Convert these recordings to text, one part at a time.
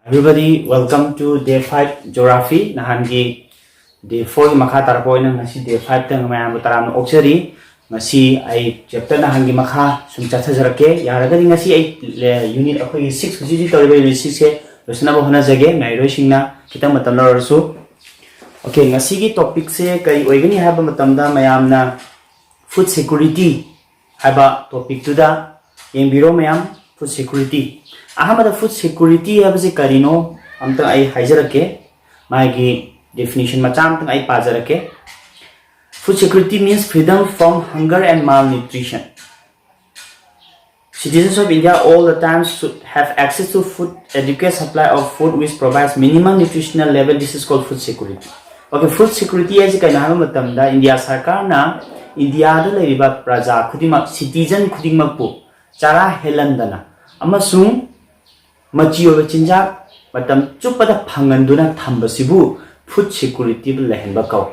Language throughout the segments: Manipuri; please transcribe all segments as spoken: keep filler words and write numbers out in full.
Everybody, welcome to day five geography. ꯅꯍꯥꯟꯒꯤ day four ꯒꯤ ꯃꯈꯥ ꯇꯥꯔꯛꯄ ꯑꯣꯏꯅ ꯉꯁꯤ day five ꯇ ꯃꯌꯥꯝꯕꯨ ꯇꯔꯥꯝꯅ ꯑꯣꯛꯆꯔꯤ꯫ ꯉꯁꯤ ꯑꯩ chapter ꯅꯍꯥꯟꯒꯤ ꯃꯈꯥ ꯁꯨꯝ ꯆꯠꯊꯖꯔꯛꯀꯦ꯫ ꯌꯥꯔꯒꯗꯤ ꯉꯁꯤ ꯑꯩ unit, ꯑꯩꯈꯣꯏꯒꯤ six, ꯍꯧꯖꯤꯛ ꯍꯧꯖꯤꯛ ꯇꯧꯔꯤꯕ unit six ꯁꯦ ꯂꯣꯏꯁꯤꯟꯅꯕ ꯍꯣꯠꯅꯖꯒꯦ, ꯃꯍꯩꯔꯣꯏꯁꯤꯡꯅ ꯈꯤꯇꯪ ꯃꯇꯝ ꯂꯧꯔꯁꯨ꯫ Okay, ꯉꯁꯤꯒꯤ topic ꯁꯦ ꯀꯔꯤ ꯑꯣꯏꯒꯅꯤ ꯍꯥꯏꯕ ꯃꯇꯝꯗ, ꯃꯌꯥꯝꯅ food security ꯍꯥꯏꯕ topic ꯇꯨꯗ ꯌꯦꯡꯕꯤꯔꯣ ꯃꯌꯥꯝ꯫ Food security, ꯑꯍꯥꯟꯕꯗ food security ꯍꯥꯏꯕꯁꯤ ꯀꯔꯤꯅꯣ ꯑꯝꯇꯪ ꯑꯩ ꯍꯥꯏꯖꯔꯛꯀꯦ꯫ ꯃꯥꯒꯤ definition ꯃꯆꯥ ꯑꯝꯇꯪ ꯑꯩ ꯄꯥꯖꯔꯛꯀꯦ꯫ Food security means freedom from hunger and malnutrition. Citizens of India all the times should have access to food, adequate supply of food which provides minimum nutritional level. This is called food security. Okay, food security ꯍꯥꯏꯁꯤ ꯀꯩꯅꯣ ꯍꯥꯏꯕ ꯃꯇꯝꯗ, ꯏꯟꯗꯤꯌꯥ ꯁꯔꯀꯥꯔꯅ ꯏꯟꯗꯤꯌꯥꯗ ꯂꯩꯔꯤꯕ ꯄ꯭ꯔꯖꯥ ꯈꯨꯗꯤꯡꯃꯛ, citizen ꯈꯨꯗꯤꯡꯃꯛꯄꯨ ꯆꯔꯥ ꯍꯦꯜꯍꯟꯗꯅ ꯑꯃꯁꯨꯡ ꯃꯆꯤ ꯑꯣꯏꯕ ꯆꯤꯟꯖꯥꯛ ꯃꯇꯝ ꯆꯨꯞꯄꯗ ꯐꯪꯍꯟꯗꯨꯅ ꯊꯝꯕꯁꯤꯕꯨ food security ꯂꯩꯍꯟꯕ ꯀꯧꯏ꯫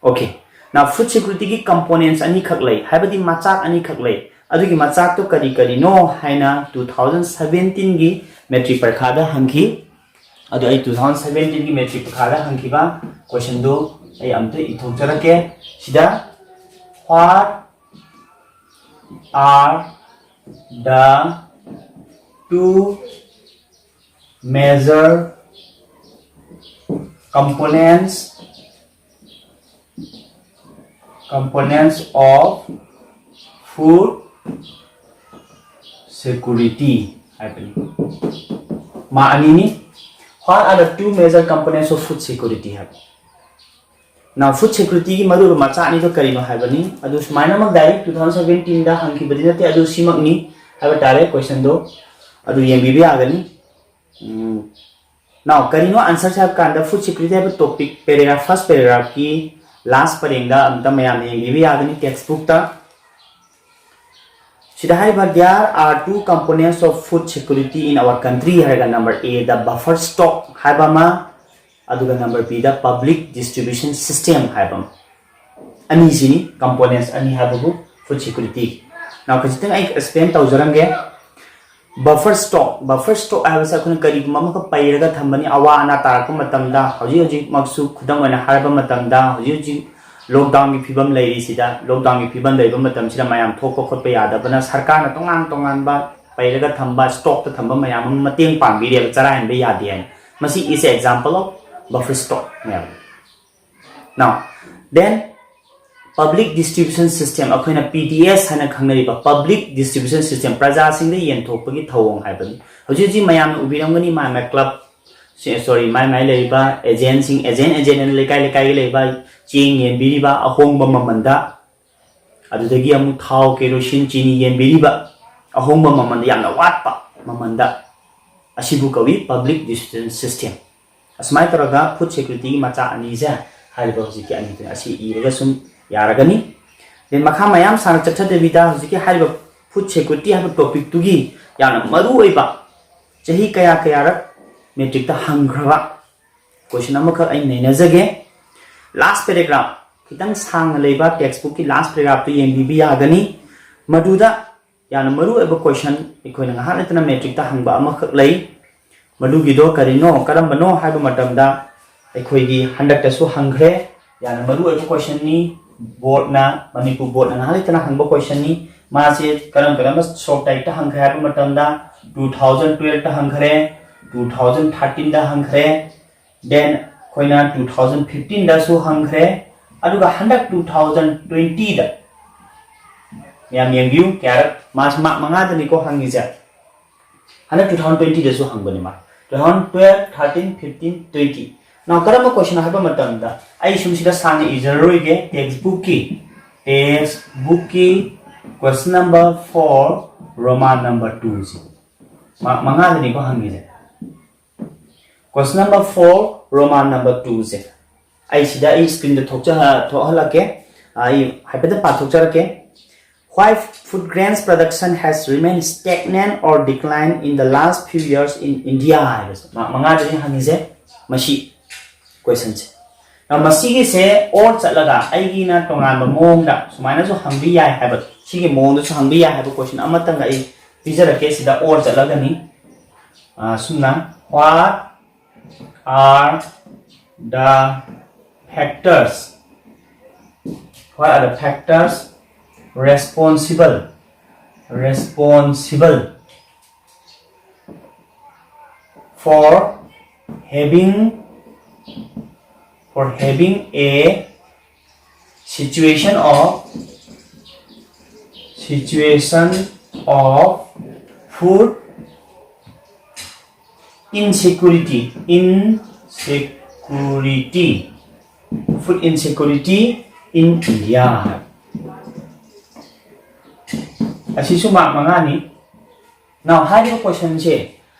Okay, now food security ꯒꯤ components ꯑꯅꯤꯈꯛ ꯂꯩ, ꯍꯥꯏꯕꯗꯤ ꯃꯆꯥꯛ ꯑꯅꯤꯈꯛ ꯂꯩ꯫ ꯑꯗꯨꯒꯤ ꯃꯆꯥꯛꯇꯣ ꯀꯔꯤ ꯀꯔꯤꯅꯣ ꯍꯥꯏꯅ two thousand seventeen ꯒꯤ matric ꯄꯔꯤꯈꯥꯗ ꯍꯪꯈꯤ꯫ ꯑꯗꯨ ꯑꯩ two thousand seventeen ꯒꯤ matric ꯄꯔꯤꯈꯥꯗ ꯍꯪꯈꯤꯕ question ꯗꯨ ꯑꯩ ꯑꯝꯇ ꯏꯊꯣꯛꯆꯔꯛꯀꯦ꯫ ꯁꯤꯗ, what are the two major components, components of food security ꯍꯥꯏꯕꯅꯤ꯫ ꯃꯥ ꯑꯅꯤꯅꯤ꯫ What are the two major components of food security ꯍꯥꯏꯕ꯫ Now, food security ꯒꯤ ꯃꯔꯨꯑꯣꯏꯕ ꯃꯆꯥꯛ ꯑꯅꯤꯗꯣ ꯀꯔꯤꯅꯣ ꯍꯥꯏꯕꯅꯤ꯫ ꯑꯗꯨ ꯁꯨꯃꯥꯏꯅꯃꯛ direct two thousand seventeen ꯗ ꯍꯪꯈꯤꯕꯗꯤ ꯅꯠꯇꯦ, ꯑꯗꯨ ꯁꯤꯃꯛꯅꯤ ꯍꯥꯏꯕ ꯇꯥꯔꯦ question ꯗꯣ꯫ ꯑꯗꯨ ꯌꯦꯡꯕꯤꯕ ꯌꯥꯒꯅꯤ꯫ ꯎꯝ, now, ꯀꯔꯤꯅꯣ answer ꯁꯦ ꯍꯥꯏꯕ ꯀꯥꯟꯗ, food security ꯍꯥꯏꯕ topic paragraph, first paragraph ꯀꯤ last ꯄꯔꯦꯡꯗ ꯑꯝꯇ ꯃꯌꯥꯝꯅ ꯌꯦꯡꯕꯤꯕ ꯌꯥꯒꯅꯤ text book ꯇ꯫ ꯁꯤꯗ ꯍꯥꯏꯔꯤꯕ, "There are two components of food security in our country" ꯍꯥꯏꯔꯒ, number A the buffer stock ꯍꯥꯏꯕ ꯑꯃ, ꯑꯗꯨꯒ number B ꯗ public distribution system ꯍꯥꯏꯕ ꯑꯃ꯫ ꯑꯅꯤꯁꯤꯅꯤ components ꯑꯅꯤ ꯍꯥꯏꯕꯕꯨ food security꯫ Now, ꯈꯖꯤꯛꯇꯪ ꯑꯩ explain ꯇꯧꯖꯔꯝꯒꯦ꯫ Buffer stock, buffer stock ꯍꯥꯏꯕꯁꯦ ꯑꯩꯈꯣꯏꯅ ꯀꯔꯤꯒꯨꯝꯕ ꯑꯃꯈꯛ ꯄꯩꯔꯒ ꯊꯝꯕꯅꯤ, ꯑꯋꯥ ꯑꯅꯥ ꯇꯥꯔꯛꯄ ꯃꯇꯝꯗ, ꯍꯧꯖꯤꯛ ꯍꯧꯖꯤꯛꯃꯛꯁꯨ ꯈꯨꯗꯝ ꯑꯣꯏꯅ ꯍꯥꯏꯔꯕ ꯃꯇꯝꯗ, ꯍꯧꯖꯤꯛ ꯍꯧꯖꯤꯛ ꯂꯣꯛꯗꯥꯎꯟꯒꯤ ꯐꯤꯕꯝ ꯂꯩꯔꯤꯁꯤꯗ, ꯂꯣꯛꯗꯥꯎꯟꯒꯤ ꯐꯤꯕꯝ ꯂꯩꯕ ꯃꯇꯝꯁꯤꯗ ꯃꯌꯥꯝ ꯊꯣꯛꯄ ꯈꯣꯠꯄ ꯌꯥꯗꯕꯅ ꯁꯔꯀꯥꯔꯅ ꯇꯣꯉꯥꯟ ꯇꯣꯉꯥꯟꯕ ꯄꯩꯔꯒ ꯊꯝꯕ, ꯁ꯭ꯇꯣꯛꯇ ꯊꯝꯕ ꯃꯌꯥꯝ ꯑꯃ ꯃꯇꯦꯡ ꯄꯥꯡꯕꯤꯔꯦꯕ, ꯆꯔꯥ ꯍꯦꯟꯕ ꯌꯥꯗꯦ ꯍꯥꯏꯅ꯫ ꯃꯁꯤ is a example of buffer stock ꯅꯦꯕ꯫ Now, then public distribution system, ꯑꯩꯈꯣꯏꯅ P D S ꯍꯥꯏꯅ ꯈꯪꯅꯔꯤꯕ public distribution system, ꯄ꯭ꯔꯖꯥꯁꯤꯡꯗ ꯌꯦꯟꯊꯣꯛꯄꯒꯤ ꯊꯧꯑꯣꯡ ꯍꯥꯏꯕꯅꯤ꯫ ꯍꯧꯖꯤꯛ ꯍꯧꯖꯤꯛ ꯃꯌꯥꯝꯅ ꯎꯕꯤꯔꯝꯒꯅꯤ, ꯃꯥꯏ ꯃꯥꯏ ꯀ꯭ꯂꯕ, ꯁꯣꯔꯤ, ꯃꯥꯏ ꯃꯥꯏ ꯂꯩꯔꯤꯕ ꯑꯦꯖꯦꯟꯁꯤꯡ, ꯑꯦꯖꯦꯟ ꯑꯦꯖꯦꯟ ꯑꯅ ꯂꯩꯀꯥꯏ ꯂꯩꯀꯥꯏꯒꯤ ꯂꯩꯕ ꯆꯦꯡ ꯌꯦꯟꯕꯤꯔꯤꯕ ꯑꯍꯣꯡꯕ ꯃꯃꯜꯗ, ꯑꯗꯨꯗꯒꯤ ꯑꯃꯨꯛ ꯊꯥꯎ, ꯀꯦꯔꯣꯁꯤꯟ, ꯆꯤꯅꯤ ꯌꯦꯟꯕꯤꯔꯤꯕ ꯑꯍꯣꯡꯕ ꯃꯃꯜꯗ, ꯌꯥꯝꯅ ꯋꯥꯠꯄ ꯃꯃꯜꯗ, ꯑꯁꯤꯕꯨ ꯀꯧꯏ public distribution system꯫ ꯑꯁꯨꯃꯥꯏꯅ ꯇꯧꯔꯒ food security ꯒꯤ ꯃꯆꯥ ꯑꯅꯤꯁꯦ, ꯍꯥꯏꯔꯤꯕ ꯍꯧꯖꯤꯛꯀꯤ ꯑꯅꯤꯗꯨꯅꯤ, ꯑꯁꯤ ꯏꯔꯒ ꯁꯨꯝ ꯌꯥꯔꯒꯅꯤ꯫ Then ꯃꯈꯥ ꯃꯌꯥꯝ ꯁꯥꯡꯅ ꯆꯠꯊꯗꯕꯤꯗ ꯍꯧꯖꯤꯛꯀꯤ ꯍꯥꯏꯔꯤꯕ food security ꯍꯥꯏꯕ topic ꯇꯨꯒꯤ ꯌꯥꯝꯅ ꯃꯔꯨ ꯑꯣꯏꯕ, ꯆꯍꯤ ꯀꯌꯥ ꯀꯌꯥꯔꯛ matric ꯇ ꯍꯪꯈ꯭ꯔꯕ question ꯑꯃꯈꯛ ꯑꯩ ꯅꯩꯅꯖꯒꯦ꯫ Last paragraph, ꯈꯤꯇꯪ ꯁꯥꯡꯅ ꯂꯩꯕ text book ꯀꯤ last paragraph ꯇꯨ ꯌꯦꯡꯕꯤꯕ ꯌꯥꯒꯅꯤ꯫ ꯃꯗꯨꯗ ꯌꯥꯝꯅ ꯃꯔꯨ ꯑꯣꯏꯕ question ꯑꯩꯈꯣꯏꯅ ꯉꯥꯏꯍꯥꯛ ꯂꯩꯇꯅ matric ꯇ ꯍꯪꯕ ꯑꯃꯈꯛ ꯂꯩ꯫ ꯃꯗꯨꯒꯤꯗꯣ ꯀꯔꯤꯅꯣ, ꯀꯔꯝꯕꯅꯣ ꯍꯥꯏꯕ ꯃꯇꯝꯗ, ꯑꯩꯈꯣꯏꯒꯤ ꯍꯟꯗꯛꯇꯁꯨ ꯍꯪꯈ꯭ꯔꯦ, ꯌꯥꯝꯅ ꯃꯔꯨ ꯑꯣꯏꯕ question ꯅꯤ꯫ Board ꯅ, ꯃꯅꯤꯄꯨꯔ board ꯅ ꯉꯥꯏꯍꯥꯛ ꯂꯩꯇꯅ ꯍꯪꯕ question ꯅꯤ꯫ ꯃꯥꯁꯦ ꯀꯔꯝ ꯀꯔꯝꯕ stock type ꯇ ꯍꯪꯈ꯭ꯔꯦ ꯍꯥꯏꯕ ꯃꯇꯝꯗ, two thousand twelve ꯇ ꯍꯪꯈ꯭ꯔꯦ, two thousand thirteen ꯗ ꯍꯪꯈ꯭ꯔꯦ, then ꯑꯩꯈꯣꯏꯅ two thousand fifteen ꯗꯁꯨ ꯍꯪꯈ꯭ꯔꯦ, ꯑꯗꯨꯒ ꯍꯟꯗꯛ two thousand twenty ꯗ, ꯃꯌꯥꯝ ꯌꯦꯡꯕꯤꯌꯨ, ꯀꯌꯥꯔꯛ, ꯃꯥꯁ mark ꯃꯉꯥꯗꯅꯤꯀꯣ ꯍꯪꯉꯤꯁꯦ꯫ ꯍꯟꯗꯛ two thousand twenty ꯗꯁꯨ ꯍꯪꯕꯅꯤ ꯃꯥ, two thousand twelve, thirteen, fifteen, twenty꯫ Now ꯀꯔꯝꯕ question ꯅꯣ ꯍꯥꯏꯕ ꯃꯇꯝꯗ, ꯑꯩ ꯁꯨꯝ ꯁꯤꯗ ꯁꯥꯡꯅ ꯏꯖꯔꯔꯣꯏꯒꯦ, text book ꯀꯤ, text book ꯀꯤ question number four, Roman number two ꯁꯦ꯫ Mark ꯃꯉꯥꯗꯅꯤꯀꯣ ꯍꯪꯉꯤꯁꯦ꯫ Question number four, Roman number two ꯁꯦ꯫ ꯑꯩ ꯁꯤꯗ ꯑꯩ screen ꯗ ꯊꯣꯛꯆ-, ꯊꯣꯛꯍꯜꯂꯛꯀꯦ꯫ ꯑꯩ ꯍꯥꯏꯐꯦꯠꯇ ꯄꯥꯊꯣꯛꯆꯔꯛꯀꯦ꯫ Why food grains production has remained stagnant or declined in the last few years in India ꯍꯥꯏꯕꯁꯦ꯫ Mark ꯃꯉꯥꯗꯅꯤ ꯍꯪꯉꯤꯁꯦ꯫ ꯃꯁꯤ question ꯁꯦ꯫ Now ꯃꯁꯤꯒꯤꯁꯦ or ꯆꯠꯂꯒ ꯑꯩꯒꯤꯅ ꯇꯣꯉꯥꯟꯕ ꯃꯑꯣꯡꯗ ꯁꯨꯃꯥꯏꯅꯁꯨ ꯍꯪꯕ ꯌꯥꯏ ꯍꯥꯏꯕ, ꯁꯤꯒꯤ ꯃꯑꯣꯡꯗꯁꯨ ꯍꯪꯕ ꯌꯥꯏ ꯍꯥꯏꯕ question ꯑꯃꯇꯪꯒ ꯑꯩ ꯄꯤꯖꯔꯛꯀꯦ꯫ ꯁꯤꯗ or ꯆꯠꯂꯒꯅꯤ꯫ ꯑꯁꯨꯝꯅ, what are the factors, what are the factors responsible, responsible for having, for having a situation of, situation of food insecurity, insecurity, food insecurity in India꯫ ꯑꯁꯤꯁꯨ ꯃꯥꯔꯛ ꯃꯉꯥꯅꯤ꯫ Now, ꯍꯥꯏꯔꯤꯕ ꯀꯣꯏꯁꯟꯁꯦ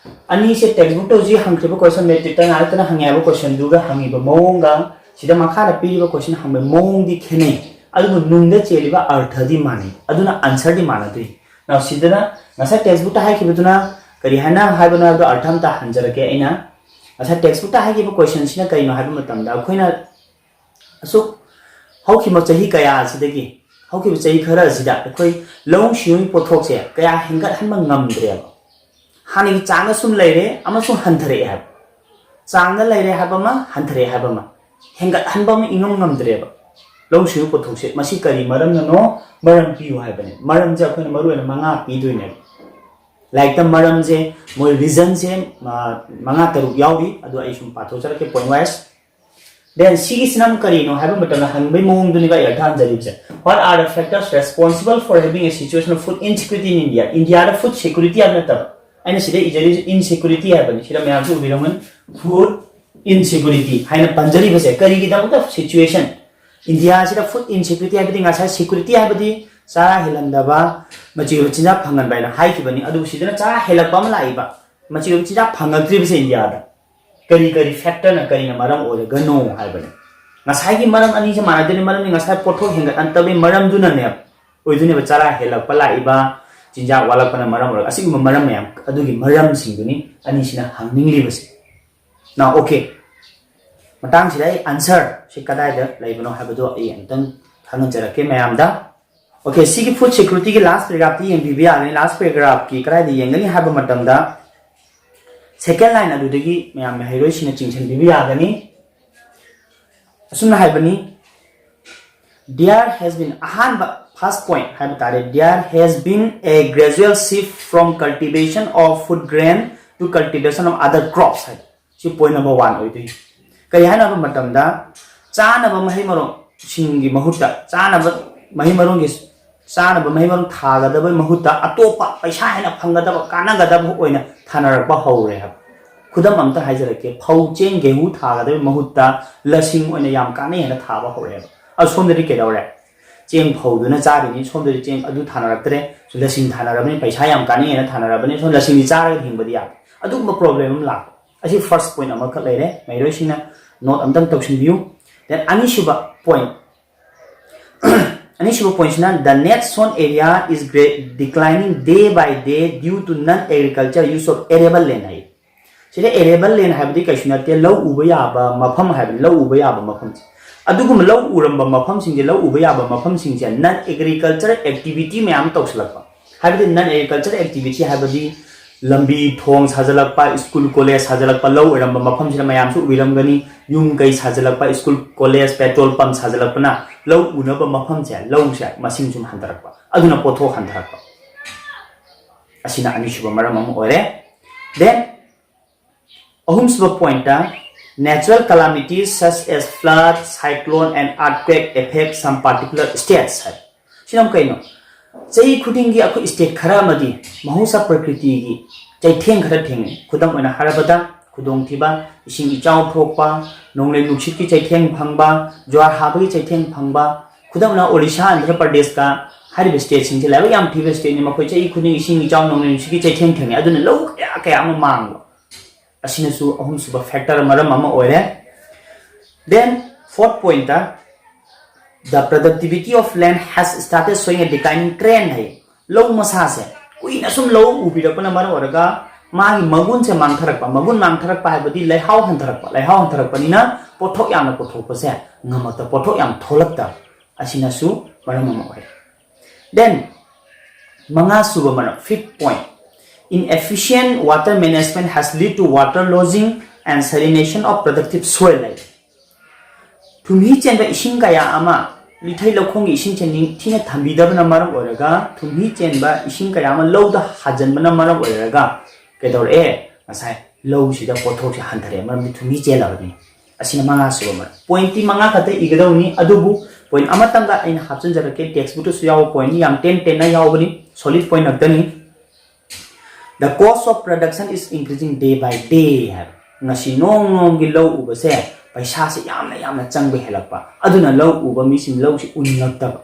ꯑꯅꯤꯁꯦ, ꯇꯦꯛꯁꯕꯨꯛꯇ ꯍꯧꯖꯤꯛ ꯍꯪꯈ꯭ꯔꯤꯕ ꯀꯣꯏꯁꯟ, ꯃꯦꯇ꯭ꯔꯤꯛꯇ ꯉꯥꯏꯔꯛꯇꯅ ꯍꯪꯉꯦ ꯍꯥꯏꯕ ꯀꯣꯏꯁꯟꯗꯨꯒ ꯍꯪꯉꯤꯕ ꯃꯑꯣꯡꯒ ꯁꯤꯗ ꯃꯈꯥꯗ ꯄꯤꯔꯤꯕ ꯀꯣꯏꯁꯟ ꯍꯪꯕꯒꯤ ꯃꯑꯣꯡꯗꯤ ꯈꯦꯠꯅꯩ, ꯑꯗꯨꯕꯨ ꯅꯨꯡꯗ ꯆꯦꯜꯂꯤꯕ ꯑꯔꯊꯗꯤ ꯃꯥꯟꯅꯩ, ꯑꯗꯨꯅ ꯑꯟꯁꯔꯗꯤ ꯃꯥꯟꯅꯗꯣꯏꯅꯤ꯫ Now, ꯁꯤꯗꯅ ꯉꯁꯥꯏ ꯇꯦꯛꯁꯕꯨꯛꯇ ꯍꯥꯏꯈꯤꯕꯗꯨꯅ ꯀꯔꯤ ꯍꯥꯏꯅ ꯍꯥꯏꯕꯅꯣ ꯍꯥꯏꯕꯗꯣ ꯑꯔꯊ ꯑꯝꯇ ꯍꯟꯖꯔꯛꯀꯦ ꯑꯩꯅ꯫ ꯉꯁꯥꯏ ꯇꯦꯛꯁꯕꯨꯛꯇ ꯍꯥꯏꯈꯤꯕ ꯀꯣꯏꯁꯟꯁꯤꯅ ꯀꯔꯤꯅꯣ ꯍꯥꯏꯕ ꯃꯇꯝꯗ, ꯑꯩꯈꯣꯏꯅ ꯑꯁꯨꯛ ꯍꯧꯈꯤꯕ ꯆꯍꯤ ꯀꯌꯥ ꯑꯁꯤꯗꯒꯤ, ꯍꯧꯈꯤꯕ ꯆꯍꯤ ꯈꯔ ꯑꯁꯤꯗ ꯑꯩꯈꯣꯏ ꯂꯧꯎ ꯁꯤꯡꯎꯒꯤ ꯄꯣꯠꯊꯣꯛꯁꯦ ꯀꯌꯥ ꯍꯦꯟꯒꯠꯍꯟꯕ ꯉꯝꯗ꯭ꯔꯦꯕ꯫ ꯍꯥꯟꯅꯒꯤ ꯆꯥꯡꯗ ꯁꯨꯝ ꯂꯩꯔꯦ ꯑꯃꯁꯨꯡ ꯍꯟꯊꯔꯛꯑꯦ ꯍꯥꯏꯕ, ꯆꯥꯡꯗ ꯂꯩꯔꯦ ꯍꯥꯏꯕ ꯑꯃ, ꯍꯟꯊꯔꯛꯑꯦ ꯍꯥꯏꯕ ꯑꯃ, ꯍꯦꯟꯒꯠꯍꯟꯕ ꯑꯃ ꯏꯉꯝ ꯉꯝꯗ꯭ꯔꯦꯕ꯫ ꯂꯧꯎ ꯁꯤꯡꯎ ꯄꯣꯠꯊꯣꯛꯁꯦ ꯃꯁꯤ ꯀꯔꯤ ꯃꯔꯝꯅꯅꯣ? ꯃꯔꯝ ꯄꯤꯌꯨ ꯍꯥꯏꯕꯅꯦ꯫ ꯃꯔꯝꯁꯦ ꯑꯩꯈꯣꯏꯅ ꯃꯔꯨꯑꯣꯏꯅ ꯃꯉꯥ ꯄꯤꯗꯣꯏꯅꯦꯕ꯫ ꯂꯥꯏꯔꯤꯛꯇ ꯃꯔꯝꯁꯦ, ꯃꯣꯏ ꯔꯤꯖꯟꯁꯦ ꯃꯉꯥ ꯇꯔꯨꯛ ꯌꯥꯎꯔꯤ, ꯑꯗꯨ ꯑꯩ ꯁꯨꯝ ꯄꯥꯊꯣꯛꯆꯔꯛꯀꯦ point wise꯫ Then ꯁꯤꯒꯤꯁꯤꯅ ꯑꯃꯨꯛ ꯀꯔꯤꯅꯣ ꯍꯥꯏꯕ ꯃꯇꯝꯗ, ꯍꯪꯕꯒꯤ ꯃꯑꯣꯡꯗꯨꯅꯤꯕ ꯑꯩ ꯑꯔꯊ ꯍꯟꯖꯔꯤꯕꯁꯦ꯫ What are the factors responsible for having a situation of food insecurity in India? ꯏꯟꯗꯤꯌꯥꯗ ꯐꯨꯗ ꯁꯦꯀ꯭ꯌꯨꯔꯤꯇꯤ ꯍꯥꯏꯕ ꯅꯠꯇꯕ, ꯑꯩꯅ ꯁꯤꯗ ꯏꯖꯔꯤꯁꯦ ꯏꯟꯁꯦꯀ꯭ꯌꯨꯔꯤꯇꯤ ꯍꯥꯏꯕꯅꯤ꯫ ꯁꯤꯗ ꯃꯌꯥꯝꯁꯨ ꯎꯕꯤꯔꯝꯒꯅꯤ, ꯐꯨꯗ ꯏꯟꯁꯦꯀ꯭ꯌꯨꯔꯤꯇꯤ ꯍꯥꯏꯅ ꯄꯟꯖꯔꯤꯕꯁꯦ ꯀꯔꯤꯒꯤꯗꯃꯛꯇ? ꯁꯤꯆꯨꯋꯦꯁꯟ, ꯏꯟꯗꯤꯌꯥꯁꯤꯗ ꯐꯨꯗ ꯏꯟꯁꯦꯀ꯭ꯌꯨꯔꯤꯇꯤ ꯍꯥꯏꯕꯗꯤ ꯉꯁꯥꯏ ꯁꯦꯀ꯭ꯌꯨꯔꯤꯇꯤ ꯍꯥꯏꯕꯗꯤ ꯆꯔꯥ ꯍꯦꯜꯍꯟꯗꯕ, ꯃꯆꯤ ꯑꯣꯏꯕ ꯆꯤꯟꯖꯥꯛ ꯐꯪꯍꯟꯕ ꯍꯥꯏꯅ ꯍꯥꯏꯈꯤꯕꯅꯤ꯫ ꯑꯗꯨꯕꯨ ꯁꯤꯗꯅ ꯆꯔꯥ ꯍꯦꯜꯂꯛꯄ ꯑꯃ ꯂꯥꯛꯏꯕ, ꯃꯆꯤ ꯑꯣꯏꯕ ꯆꯤꯟꯖꯥꯛ ꯐꯪꯉꯛꯇ꯭ꯔꯤꯕꯁꯦ ꯏꯟꯗꯤꯌꯥꯗ꯫ ꯀꯔꯤ ꯀꯔꯤ ꯐꯦꯛꯇꯔꯅ ꯀꯔꯤꯅ ꯃꯔꯝ ꯑꯣꯏꯔꯒꯅꯣ ꯍꯥꯏꯕꯅꯤ꯫ ꯉꯁꯥꯏꯒꯤ ꯃꯔꯝ ꯑꯅꯤꯁꯦ ꯃꯥꯟꯅꯗꯣꯏꯅꯤ, ꯃꯔꯝꯗꯤ ꯉꯁꯥꯏ ꯄꯣꯠꯊꯣꯛ ꯍꯦꯟꯒꯠꯍꯟꯗꯕꯒꯤ ꯃꯔꯝꯗꯨꯅꯅꯦ ꯑꯣꯏꯗꯣꯏꯅꯦꯕ, ꯆꯔꯥ ꯍꯦꯜꯂꯛꯄ ꯂꯥꯛꯏꯕ, ꯆꯤꯟꯖꯥꯛ ꯋꯥꯠꯂꯛꯄꯅ ꯃꯔꯝ ꯑꯣꯏꯔꯒ, ꯑꯁꯤꯒꯨꯝꯕ ꯃꯔꯝ ꯃꯌꯥꯝ ꯑꯗꯨꯒꯤ ꯃꯔꯝꯁꯤꯡꯗꯨꯅꯤ ꯑꯅꯤꯁꯤꯅ ꯍꯪꯅꯤꯡꯂꯤꯕꯁꯦ꯫ Now, okay, ꯃꯇꯥꯡꯁꯤꯗ ꯑꯩ ꯑꯟꯁꯔ ꯁꯤ ꯀꯗꯥꯏꯗ ꯂꯩꯕꯅꯣ ꯍꯥꯏꯕꯗꯣ ꯑꯩ ꯑꯃꯨꯛꯇꯪ ꯈꯪꯍꯟꯖꯔꯛꯀꯦ ꯃꯌꯥꯝꯗ꯫ Okay, ꯁꯤꯒꯤ food security ꯒꯤ last paragraph ꯇꯤ ꯌꯦꯡꯕꯤꯕ ꯌꯥꯒꯅꯤ꯫ Last paragraph ꯀꯤ ꯀꯗꯥꯏꯗ ꯌꯦꯡꯒꯅꯤ ꯍꯥꯏꯕ ꯃꯇꯝꯗ, second line ꯑꯗꯨꯗꯒꯤ ꯃꯌꯥꯝ ꯃꯍꯩꯔꯣꯏꯁꯤꯡꯅ ꯆꯤꯡꯁꯤꯟꯕꯤꯕ ꯌꯥꯒꯅꯤ꯫ ꯑꯁꯨꯝꯅ ꯍꯥꯏꯕꯅꯤ, there has been, ꯑꯍꯥꯟꯕ first point ꯍꯥꯏꯕ ꯇꯥꯔꯦ, there has been a gradual shift from cultivation of food grain to cultivation of other crops ꯍꯥꯏ꯫ ꯁꯤ point number one ꯑꯣꯏꯗꯣꯏꯅꯤ꯫ ꯀꯔꯤ ꯍꯥꯏꯅ ꯍꯥꯏꯕ ꯃꯇꯝꯗ, ꯆꯥꯅꯕ ꯃꯍꯩ ꯃꯔꯣꯡꯁꯤꯡꯒꯤ ꯃꯍꯨꯠꯇ, ꯆꯥꯅꯕ ꯃꯍꯩ ꯃꯔꯣꯡꯒꯤ, ꯆꯥꯅꯕ ꯃꯍꯩ ꯃꯔꯣꯡ ꯊꯥꯒꯗꯕꯒꯤ ꯃꯍꯨꯠꯇ ꯑꯇꯣꯞꯄ ꯄꯩꯁꯥ ꯍꯦꯟꯅ ꯐꯪꯒꯗꯕ, ꯀꯥꯟꯅꯒꯗꯕ ꯑꯣꯏꯅ ꯊꯥꯅꯔꯛꯄ ꯍꯧꯔꯦ ꯍꯥꯏꯕ꯫ ꯈꯨꯗꯝ ꯑꯝꯇ ꯍꯥꯏꯖꯔꯛꯀꯦ, ꯐꯧ, ꯆꯦꯡ, ꯒꯦꯍꯨ ꯊꯥꯒꯗꯕꯒꯤ ꯃꯍꯨꯠꯇ ꯂꯁꯤꯡ ꯑꯣꯏꯅ ꯌꯥꯝ ꯀꯥꯟꯅꯩ ꯍꯥꯏꯅ ꯊꯥꯕ ꯍꯧꯔꯛꯑꯦꯕ꯫ ꯑꯁꯣꯝꯗꯗꯤ ꯀꯩꯗꯧꯔꯦ? ꯆꯦꯡ ꯐꯧꯗꯨꯅ ꯆꯥꯔꯤꯅꯤ, ꯁꯣꯝꯗꯗꯤ ꯆꯦꯡ ꯑꯗꯨ ꯊꯥꯅꯔꯛꯇ꯭ꯔꯦ꯫ ꯂꯁꯤꯡ ꯊꯥꯅꯔꯕꯅꯤ, ꯄꯩꯁꯥ ꯌꯥꯝ ꯀꯥꯟꯅꯩ ꯍꯥꯏꯅ ꯊꯥꯅꯔꯕꯅꯤ, ꯁꯣꯝ ꯂꯁꯤꯡꯗꯤ ꯆꯥꯔꯒ ꯍꯤꯡꯕꯗꯤ ꯌꯥꯗꯦ꯫ ꯑꯗꯨꯒꯨꯝꯕ problem ꯑꯃ ꯂꯥꯛꯄ꯫ ꯑꯁꯤ first point ꯑꯃꯈꯛ ꯂꯩꯔꯦ, ꯃꯍꯩꯔꯣꯏꯁꯤꯡꯅ note ꯑꯝꯇꯪ ꯇꯧꯁꯤꯟꯕꯤꯌꯨ꯫ Then ꯑꯅꯤꯁꯨꯕ point, ꯑꯅꯤꯁꯨꯕ point ꯁꯤꯅ, the net sown area is gra-, declining day by day due to non agriculture use of arable land ꯍꯥꯏ꯫ ꯁꯤꯗ arable land ꯍꯥꯏꯕꯗꯤ ꯀꯩꯁꯨ ꯅꯠꯇꯦ, ꯂꯧ ꯎꯕ ꯌꯥꯕ ꯃꯐꯝ ꯍꯥꯏꯕꯅꯤ, ꯂꯧ ꯎꯕ ꯌꯥꯕ ꯃꯐꯝꯁꯦ꯫ ꯑꯗꯨꯒꯨꯝꯕ ꯂꯧ ꯎꯔꯝꯕ ꯃꯐꯝꯁꯤꯡꯁꯦ, ꯂꯧ ꯎꯕ ꯌꯥꯕ ꯃꯐꯝꯁꯤꯡꯁꯦ non agriculture activity ꯃꯌꯥꯝ ꯇꯧꯁꯤꯜꯂꯛꯄ꯫ ꯍꯥꯏꯕꯗꯤ non agriculture activity ꯍꯥꯏꯕꯗꯤ ꯂꯝꯕꯤ ꯊꯣꯡ ꯁꯥꯖꯤꯜꯂꯛꯄ, school college ꯁꯥꯖꯤꯜꯂꯛꯄ, ꯂꯧ ꯑꯣꯏꯔꯝꯕ ꯃꯐꯝꯁꯤꯗ ꯃꯌꯥꯝꯁꯨ ꯎꯕꯤꯔꯝꯒꯅꯤ, ꯌꯨꯝ ꯀꯩ ꯁꯥꯖꯤꯜꯂꯛꯄ, school college, petrol pump ꯁꯥꯖꯤꯜꯂꯛꯄꯅ ꯂꯧ ꯎꯅꯕ ꯃꯐꯝꯁꯦ, ꯂꯧꯁꯦ ꯃꯁꯤꯡ ꯁꯨꯝ ꯍꯟꯊꯔꯛꯄ, ꯑꯗꯨꯅ ꯄꯣꯠꯊꯣꯛ ꯍꯟꯊꯔꯛꯄ꯫ ꯑꯁꯤꯅ ꯑꯅꯤꯁꯨꯕ ꯃꯔꯝ ꯑꯃ ꯑꯣꯏꯔꯦ꯫ Then ꯑꯍꯨꯝꯁꯨꯕ point, natural calamities such as flood, cyclone and earthquake affect some particular states ꯍꯥꯏ꯫ ꯁꯤꯅ ꯑꯃꯨꯛ ꯀꯩꯅꯣ? ꯆꯍꯤ ꯈꯨꯗꯤꯡꯒꯤ ꯑꯩꯈꯣꯏ state ꯈꯔ ꯑꯃꯗꯤ ꯃꯍꯧꯁꯥ ꯄ꯭ꯔꯀ꯭ꯔꯤꯇꯤꯒꯤ ꯆꯩꯊꯦꯡ ꯈꯔ ꯊꯦꯡꯅꯩ꯫ ꯈꯨꯗꯝ ꯑꯣꯏꯅ ꯍꯥꯏꯔꯕꯗ, ꯈꯨꯗꯣꯡꯊꯤꯕ, ꯏꯁꯤꯡ ꯏꯆꯥꯎ ꯊꯣꯛꯄ, ꯅꯣꯡꯂꯩ ꯅꯨꯡꯁꯤꯠꯀꯤ ꯆꯩꯊꯦꯡ ꯐꯪꯕ, ꯖ꯭ꯋꯥꯔ ꯍꯥꯕꯒꯤ ꯆꯩꯊꯦꯡ ꯐꯪꯕ, ꯈꯨꯗꯝ ꯑꯣꯏꯅ ꯑꯣꯔꯤꯁꯥ, ꯑꯟꯙ꯭ꯔ ꯄ꯭ꯔꯗꯦꯁꯀ ꯍꯥꯏꯔꯤꯕ stateꯁꯤꯡꯁꯦ ꯂꯥꯏꯕꯛ ꯌꯥꯝ ꯊꯤꯕ stateꯅꯤ꯫ ꯃꯈꯣꯏ ꯆꯍꯤ ꯈꯨꯗꯤꯡꯒꯤ ꯏꯁꯤꯡ ꯏꯆꯥꯎ, ꯅꯣꯡꯂꯩ ꯅꯨꯡꯁꯤꯠꯀꯤ ꯆꯩꯊꯦꯡ ꯊꯦꯡꯅꯩ꯫ ꯑꯗꯨꯅ ꯂꯧ ꯀꯌꯥ ꯀꯌꯥ ꯑꯃ ꯃꯥꯡꯕ꯫ ꯑꯁꯤꯅꯁꯨ ꯑꯍꯨꯝꯁꯨꯕ factor ꯃꯔꯝ ꯑꯃ ꯑꯣꯏꯔꯦ꯫ Then fourth point, the productivity of land has started showing a declining trend ꯍꯥꯏ꯫ ꯂꯧ ꯃꯁꯥꯁꯦ ꯀꯨꯏꯅ ꯁꯨꯝ ꯂꯧ ꯎꯕꯤꯔꯛꯄꯅ ꯃꯔꯝ ꯑꯣꯏꯔꯒ ꯃꯥꯒꯤ ꯃꯒꯨꯟꯁꯦ ꯃꯥꯡꯊꯔꯛꯄ꯫ ꯃꯒꯨꯟ ꯃꯥꯡꯊꯔꯛꯄ ꯍꯥꯏꯕꯗꯤ ꯂꯩꯍꯥꯎ ꯍꯟꯊꯔꯛꯄ꯫ ꯂꯩꯍꯥꯎ ꯍꯟꯊꯔꯛꯄꯅꯤꯅ ꯄꯣꯠꯊꯣꯛ ꯌꯥꯝꯅ ꯄꯨꯊꯣꯛꯄꯁꯦ ꯉꯝꯃꯛꯇ, ꯄꯣꯠꯊꯣꯛ ꯌꯥꯝ ꯊꯣꯛꯂꯛꯇꯕ꯫ ꯑꯁꯤꯅꯁꯨ ꯃꯔꯝ ꯑꯃ ꯑꯣꯏꯔꯦ꯫ Then, ꯃꯉꯥ ꯁꯨꯕ ꯃꯔꯝ, fifth point, inefficient water management has led to water losing and salination of productive soil. ꯍꯥꯏ꯫ ꯊꯨꯝꯍꯤ ꯆꯦꯟꯕ ꯏꯁꯤꯡ ꯀꯌꯥ ꯑꯃ, ꯂꯤꯊꯩ ꯂꯧꯈꯣꯡꯒꯤ ꯏꯁꯤꯡꯁꯦ ꯅꯤꯡꯊꯤꯅ ꯊꯝꯕꯤꯗꯕꯅ ꯃꯔꯝ ꯑꯣꯏꯔꯒ, ꯊꯨꯝꯍꯤ ꯆꯦꯟꯕ ꯏꯁꯤꯡ ꯀꯌꯥ ꯑꯃ ꯂꯧꯗ ꯍꯥꯖꯤꯟꯕꯅ ꯃꯔꯝ ꯑꯣꯏꯔꯒ ꯀꯩꯗꯧꯔꯛꯑꯦ? ꯉꯁꯥꯏ ꯂꯧꯁꯤꯗ ꯄꯣꯠꯊꯣꯛꯁꯦ ꯍꯟꯊꯔꯛꯑꯦ, ꯃꯔꯝꯗꯤ ꯊꯨꯝꯍꯤ ꯆꯦꯜꯂꯕꯅꯤ꯫ ꯑꯁꯤꯅ ꯃꯉꯥ ꯁꯨꯕ ꯃꯔꯝ꯫ Pointꯇꯤ ꯃꯉꯥ ꯈꯛꯇ ꯏꯒꯗꯧꯅꯤ, ꯑꯗꯨꯕꯨ point ꯑꯃꯇꯪꯒ ꯑꯩꯅ ꯍꯥꯞꯆꯤꯟꯖꯔꯛꯀꯦ, textbookꯇꯁꯨ ꯌꯥꯎꯕ pointꯅꯤ, ꯌꯥꯝ ꯇꯦꯟ ꯇꯦꯟꯅ ꯌꯥꯎꯕꯅꯤ, solid point ꯉꯥꯛꯇꯅꯤ꯫ The cost of production is increasing day by day ꯍꯥꯏꯕ꯫ ꯉꯁꯤ ꯅꯣꯡ ꯅꯣꯡꯒꯤ ꯂꯧ ꯎꯕꯁꯦ ꯄꯩꯁꯥꯁꯦ ꯌꯥꯝꯅ ꯌꯥꯝꯅ ꯆꯪꯕ ꯍꯦꯜꯂꯛꯄ, ꯑꯗꯨꯅ ꯂꯧ ꯎꯕ ꯃꯤꯁꯤꯡ ꯂꯧꯁꯤ ꯎꯅꯤꯡꯉꯛꯇꯕ,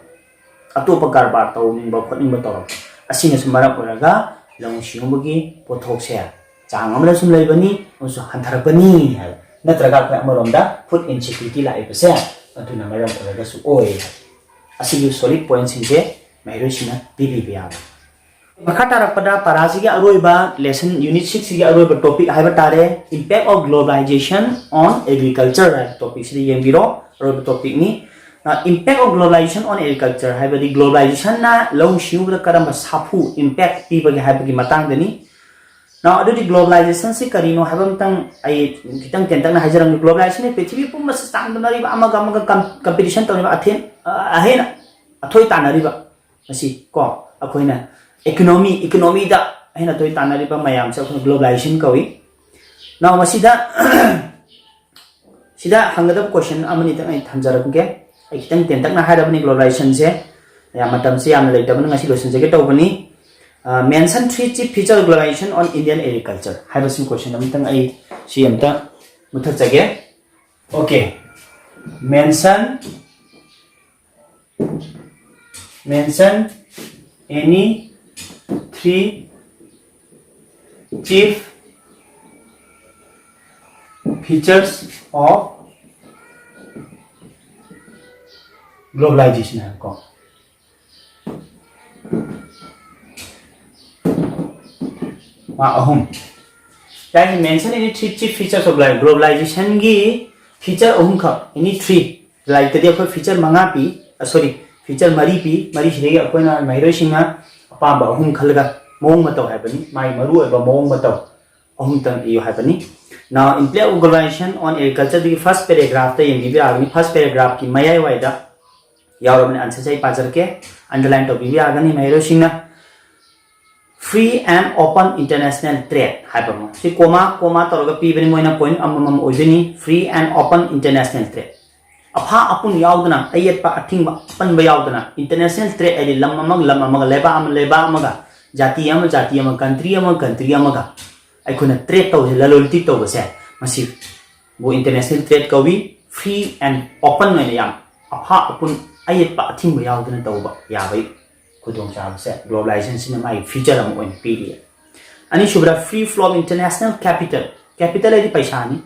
ꯑꯇꯣꯞꯄ ꯀꯔꯕꯥꯔ ꯇꯧꯅꯤꯡꯕ ꯈꯣꯠꯅꯤꯡꯕ ꯇꯧꯔꯛꯄ꯫ ꯑꯁꯤꯅꯁꯨ ꯃꯔꯝ ꯑꯣꯏꯔꯒ ꯂꯧꯎ ꯁꯤꯡꯎꯕꯒꯤ ꯄꯣꯠꯊꯣꯛꯁꯦ ꯆꯥꯡ ꯑꯃꯗ ꯁꯨꯝ ꯂꯩꯕꯅꯤ ꯑꯃꯁꯨꯡ ꯍꯟꯊꯔꯛꯄꯅꯤ ꯍꯥꯏꯕ꯫ ꯅꯠꯇ꯭ꯔꯒ ꯑꯩꯈꯣꯏ ꯑꯃꯔꯣꯝꯗ food insecurity ꯂꯥꯛꯏꯕꯁꯦ ꯑꯗꯨꯅ ꯃꯔꯝ ꯑꯣꯏꯔꯒꯁꯨ ꯑꯣꯏ꯫ ꯑꯁꯤꯒꯤ solid pointꯁꯤꯡꯁꯦ ꯃꯍꯩꯔꯣꯏꯁꯤꯡꯅ ꯄꯤꯕꯤꯕ ꯌꯥꯕ꯫ ꯃꯈꯥ ꯇꯥꯔꯛꯄꯗ ꯄꯔꯥꯁꯤꯒꯤ ꯑꯔꯣꯏꯕ lesson, unit sixꯁꯤꯒꯤ ꯑꯔꯣꯏꯕ topic ꯍꯥꯏꯕ ꯇꯥꯔꯦ, impact of globalization on agriculture ꯍꯥꯏꯕ topicꯁꯤꯗ ꯌꯦꯡꯕꯤꯔꯣ꯫ ꯑꯔꯣꯏꯕ topicꯅꯤ꯫ Now, impact of globalization on agriculture ꯍꯥꯏꯕꯗꯤ globalizationꯅ ꯂꯧꯎ ꯁꯤꯡꯎꯕꯗ ꯀꯔꯝꯕ ꯁꯥꯐꯨ, impact ꯄꯤꯕꯒꯦ ꯍꯥꯏꯕꯒꯤ ꯃꯇꯥꯡꯗꯅꯤ꯫ Now, ꯑꯗꯨꯗꯤ globalizationꯁꯤ ꯀꯔꯤꯅꯣ ꯍꯥꯏꯕ ꯑꯃꯇꯪ ꯑꯩ ꯈꯤꯇꯪ ꯇꯦꯟꯇꯛꯅ ꯍꯥꯏꯖꯔꯝꯒꯦ꯫ Globalizationꯅ ꯄ꯭ꯔꯤꯊꯤꯕꯤ ꯄꯨꯝꯕꯁꯤ ꯆꯥꯡꯗꯝꯅꯔꯤꯕ, ꯑꯃꯒ ꯑꯃꯒ com-, competition ꯇꯧꯔꯤꯕ, ꯑꯊꯦꯟ-, ꯑ, ꯑꯍꯦꯟ ꯑꯊꯣꯏ ꯇꯥꯟꯅꯔꯤꯕ ꯃꯁꯤ ꯀꯣ, ꯑꯩꯈꯣꯏꯅ economy, economyꯗ ꯑꯍꯦꯟ ꯑꯊꯣꯏ ꯇꯥꯟꯅꯔꯤꯕ ꯃꯌꯥꯝꯁꯦ ꯑꯩꯈꯣꯏꯅ globalization ꯀꯧꯏ꯫ Now, ꯃꯁꯤꯗ, ꯁꯤꯗ ꯍꯪꯒꯗꯕ question ꯑꯃꯅꯤꯇꯪ ꯑꯩ ꯊꯝꯖꯔꯛꯀꯦ꯫ ꯑꯩ ꯈꯤꯇꯪ ꯇꯦꯟꯇꯛꯅ ꯍꯥꯏꯔꯕꯅꯤ globalizationꯁꯦ, ꯌꯥꯝ, ꯃꯇꯝꯁꯦ ꯌꯥꯝꯅ ꯂꯩꯇꯕꯅ ꯉꯁꯤ ꯂꯣꯏꯁꯤꯟꯖꯒꯦ ꯇꯧꯕꯅꯤ꯫ ꯑ, mention three chief features of globalization on Indian agriculture ꯍꯥꯏꯕꯁꯤ question ꯑꯃꯇꯪ ꯑꯩ ꯁꯤ ꯑꯝꯇ ꯃꯨꯊꯠꯆꯒꯦ꯫ Okay, mention, mention any three chief features of globalization ꯍꯥꯏꯕꯀꯣ꯫ ꯃꯥ ꯑꯍꯨꯝ꯫ Can you mention any three chief features of globalizationꯒꯤ feature ꯑꯍꯨꯝꯈꯛ, any three, ꯂꯥꯏꯔꯤꯛꯇꯗꯤ ꯑꯩꯈꯣꯏ feature ꯃꯉꯥ ꯄꯤ, ꯑ, sorry, ꯐꯤꯆꯔ ꯃꯔꯤ ꯄꯤ꯫ ꯃꯔꯤꯁꯤꯗꯒꯤ ꯑꯩꯈꯣꯏꯅ ꯃꯍꯩꯔꯣꯏꯁꯤꯡꯅ ꯑꯄꯥꯝꯕ ꯑꯍꯨꯝ ꯈꯜꯂꯒ ꯃꯑꯣꯡ ꯃꯇꯧ ꯍꯥꯏꯕꯅꯤ, ꯃꯥꯒꯤ ꯃꯔꯨꯑꯣꯏꯕ ꯃꯑꯣꯡ ꯃꯇꯧ ꯑꯍꯨꯝꯇꯪ ꯏꯌꯨ ꯍꯥꯏꯕꯅꯤ꯫ Now, impact of globalization on agriculture ꯗꯒꯤ ꯐꯥꯔꯁ ꯄꯦꯔꯥꯒ꯭ꯔꯥꯐꯇ ꯌꯦꯡꯕꯤꯕ ꯌꯥꯒꯅꯤ꯫ ꯐꯥꯔꯁ ꯄꯦꯔꯥꯒ꯭ꯔꯥꯐꯀꯤ ꯃꯌꯥꯏꯋꯥꯏꯗ ꯌꯥꯎꯔꯕꯅꯤ, ꯑꯟꯁꯔꯁꯦ ꯑꯩ ꯄꯥꯖꯔꯛꯀꯦ, ꯑꯟꯗꯔꯂꯥꯏꯟ ꯇꯧꯕꯤꯕ ꯌꯥꯒꯅꯤ ꯃꯍꯩꯔꯣꯏꯁꯤꯡꯅ꯫ Free and open international trade ꯍꯥꯏꯕ ꯑꯃ, ꯁꯤ ꯀꯣꯃꯥ ꯀꯣꯃꯥ ꯇꯧꯔꯒ ꯄꯤꯕꯅꯤ, ꯃꯣꯏꯅ ꯄꯣꯏꯟ ꯑꯃꯃꯝ ꯑꯣꯏꯗꯣꯏꯅꯤ꯫ Free and open international trade, ꯑꯐꯥ ꯑꯄꯨꯟ ꯌꯥꯎꯗꯅ, ꯑꯌꯦꯠꯄ ꯑꯊꯤꯡꯕ ꯑꯄꯟꯕ ꯌꯥꯎꯗꯅ, ꯏꯟꯇꯔꯅꯦꯁꯅꯦꯜ ꯇ꯭ꯔꯦꯗ ꯍꯥꯏꯗꯤ ꯂꯝ ꯑꯃꯒ ꯂꯝ ꯑꯃꯒ, ꯂꯩꯕꯥꯛ ꯑꯃ ꯂꯩꯕꯥꯛ ꯑꯃꯒ, ꯖꯥꯇꯤ ꯑꯃ ꯖꯥꯇꯤ ꯑꯃ, ꯀꯟꯇ꯭ꯔꯤ ꯑꯃ ꯀꯟꯇ꯭ꯔꯤ ꯑꯃꯒ ꯑꯩꯈꯣꯏꯅ ꯇ꯭ꯔꯦꯗ ꯇꯧꯕꯁꯦ, ꯂꯂꯣꯟ ꯏꯇꯤꯛ ꯇꯧꯕꯁꯦ, ꯃꯁꯤꯕꯨ ꯏꯟꯇꯔꯅꯦꯁꯅꯦꯜ ꯇ꯭ꯔꯦꯗ ꯀꯧꯏ꯫ ꯐ꯭ꯔꯤ ꯑꯦꯟ ꯑꯣꯄꯟ ꯑꯣꯏꯅ, ꯌꯥꯝ ꯑꯐꯥ ꯑꯄꯨꯟ, ꯑꯌꯦꯠꯄ ꯑꯊꯤꯡꯕ ꯌꯥꯎꯗꯅ ꯇꯧꯕ ꯌꯥꯕꯒꯤ ꯈꯨꯗꯣꯡꯆꯥꯕꯁꯦ ꯒ꯭ꯂꯣꯕꯂꯥꯏꯖꯦꯁꯟꯁꯤꯅ ꯃꯥꯒꯤ ꯐꯤꯆꯔ ꯑꯃ ꯑꯣꯏꯅ ꯄꯤꯔꯤ꯫ ꯑꯅꯤꯁꯨꯕꯗ, free flow of international capital꯫ Capital ꯍꯥꯏꯗꯤ ꯄꯩꯁꯥꯅꯤ꯫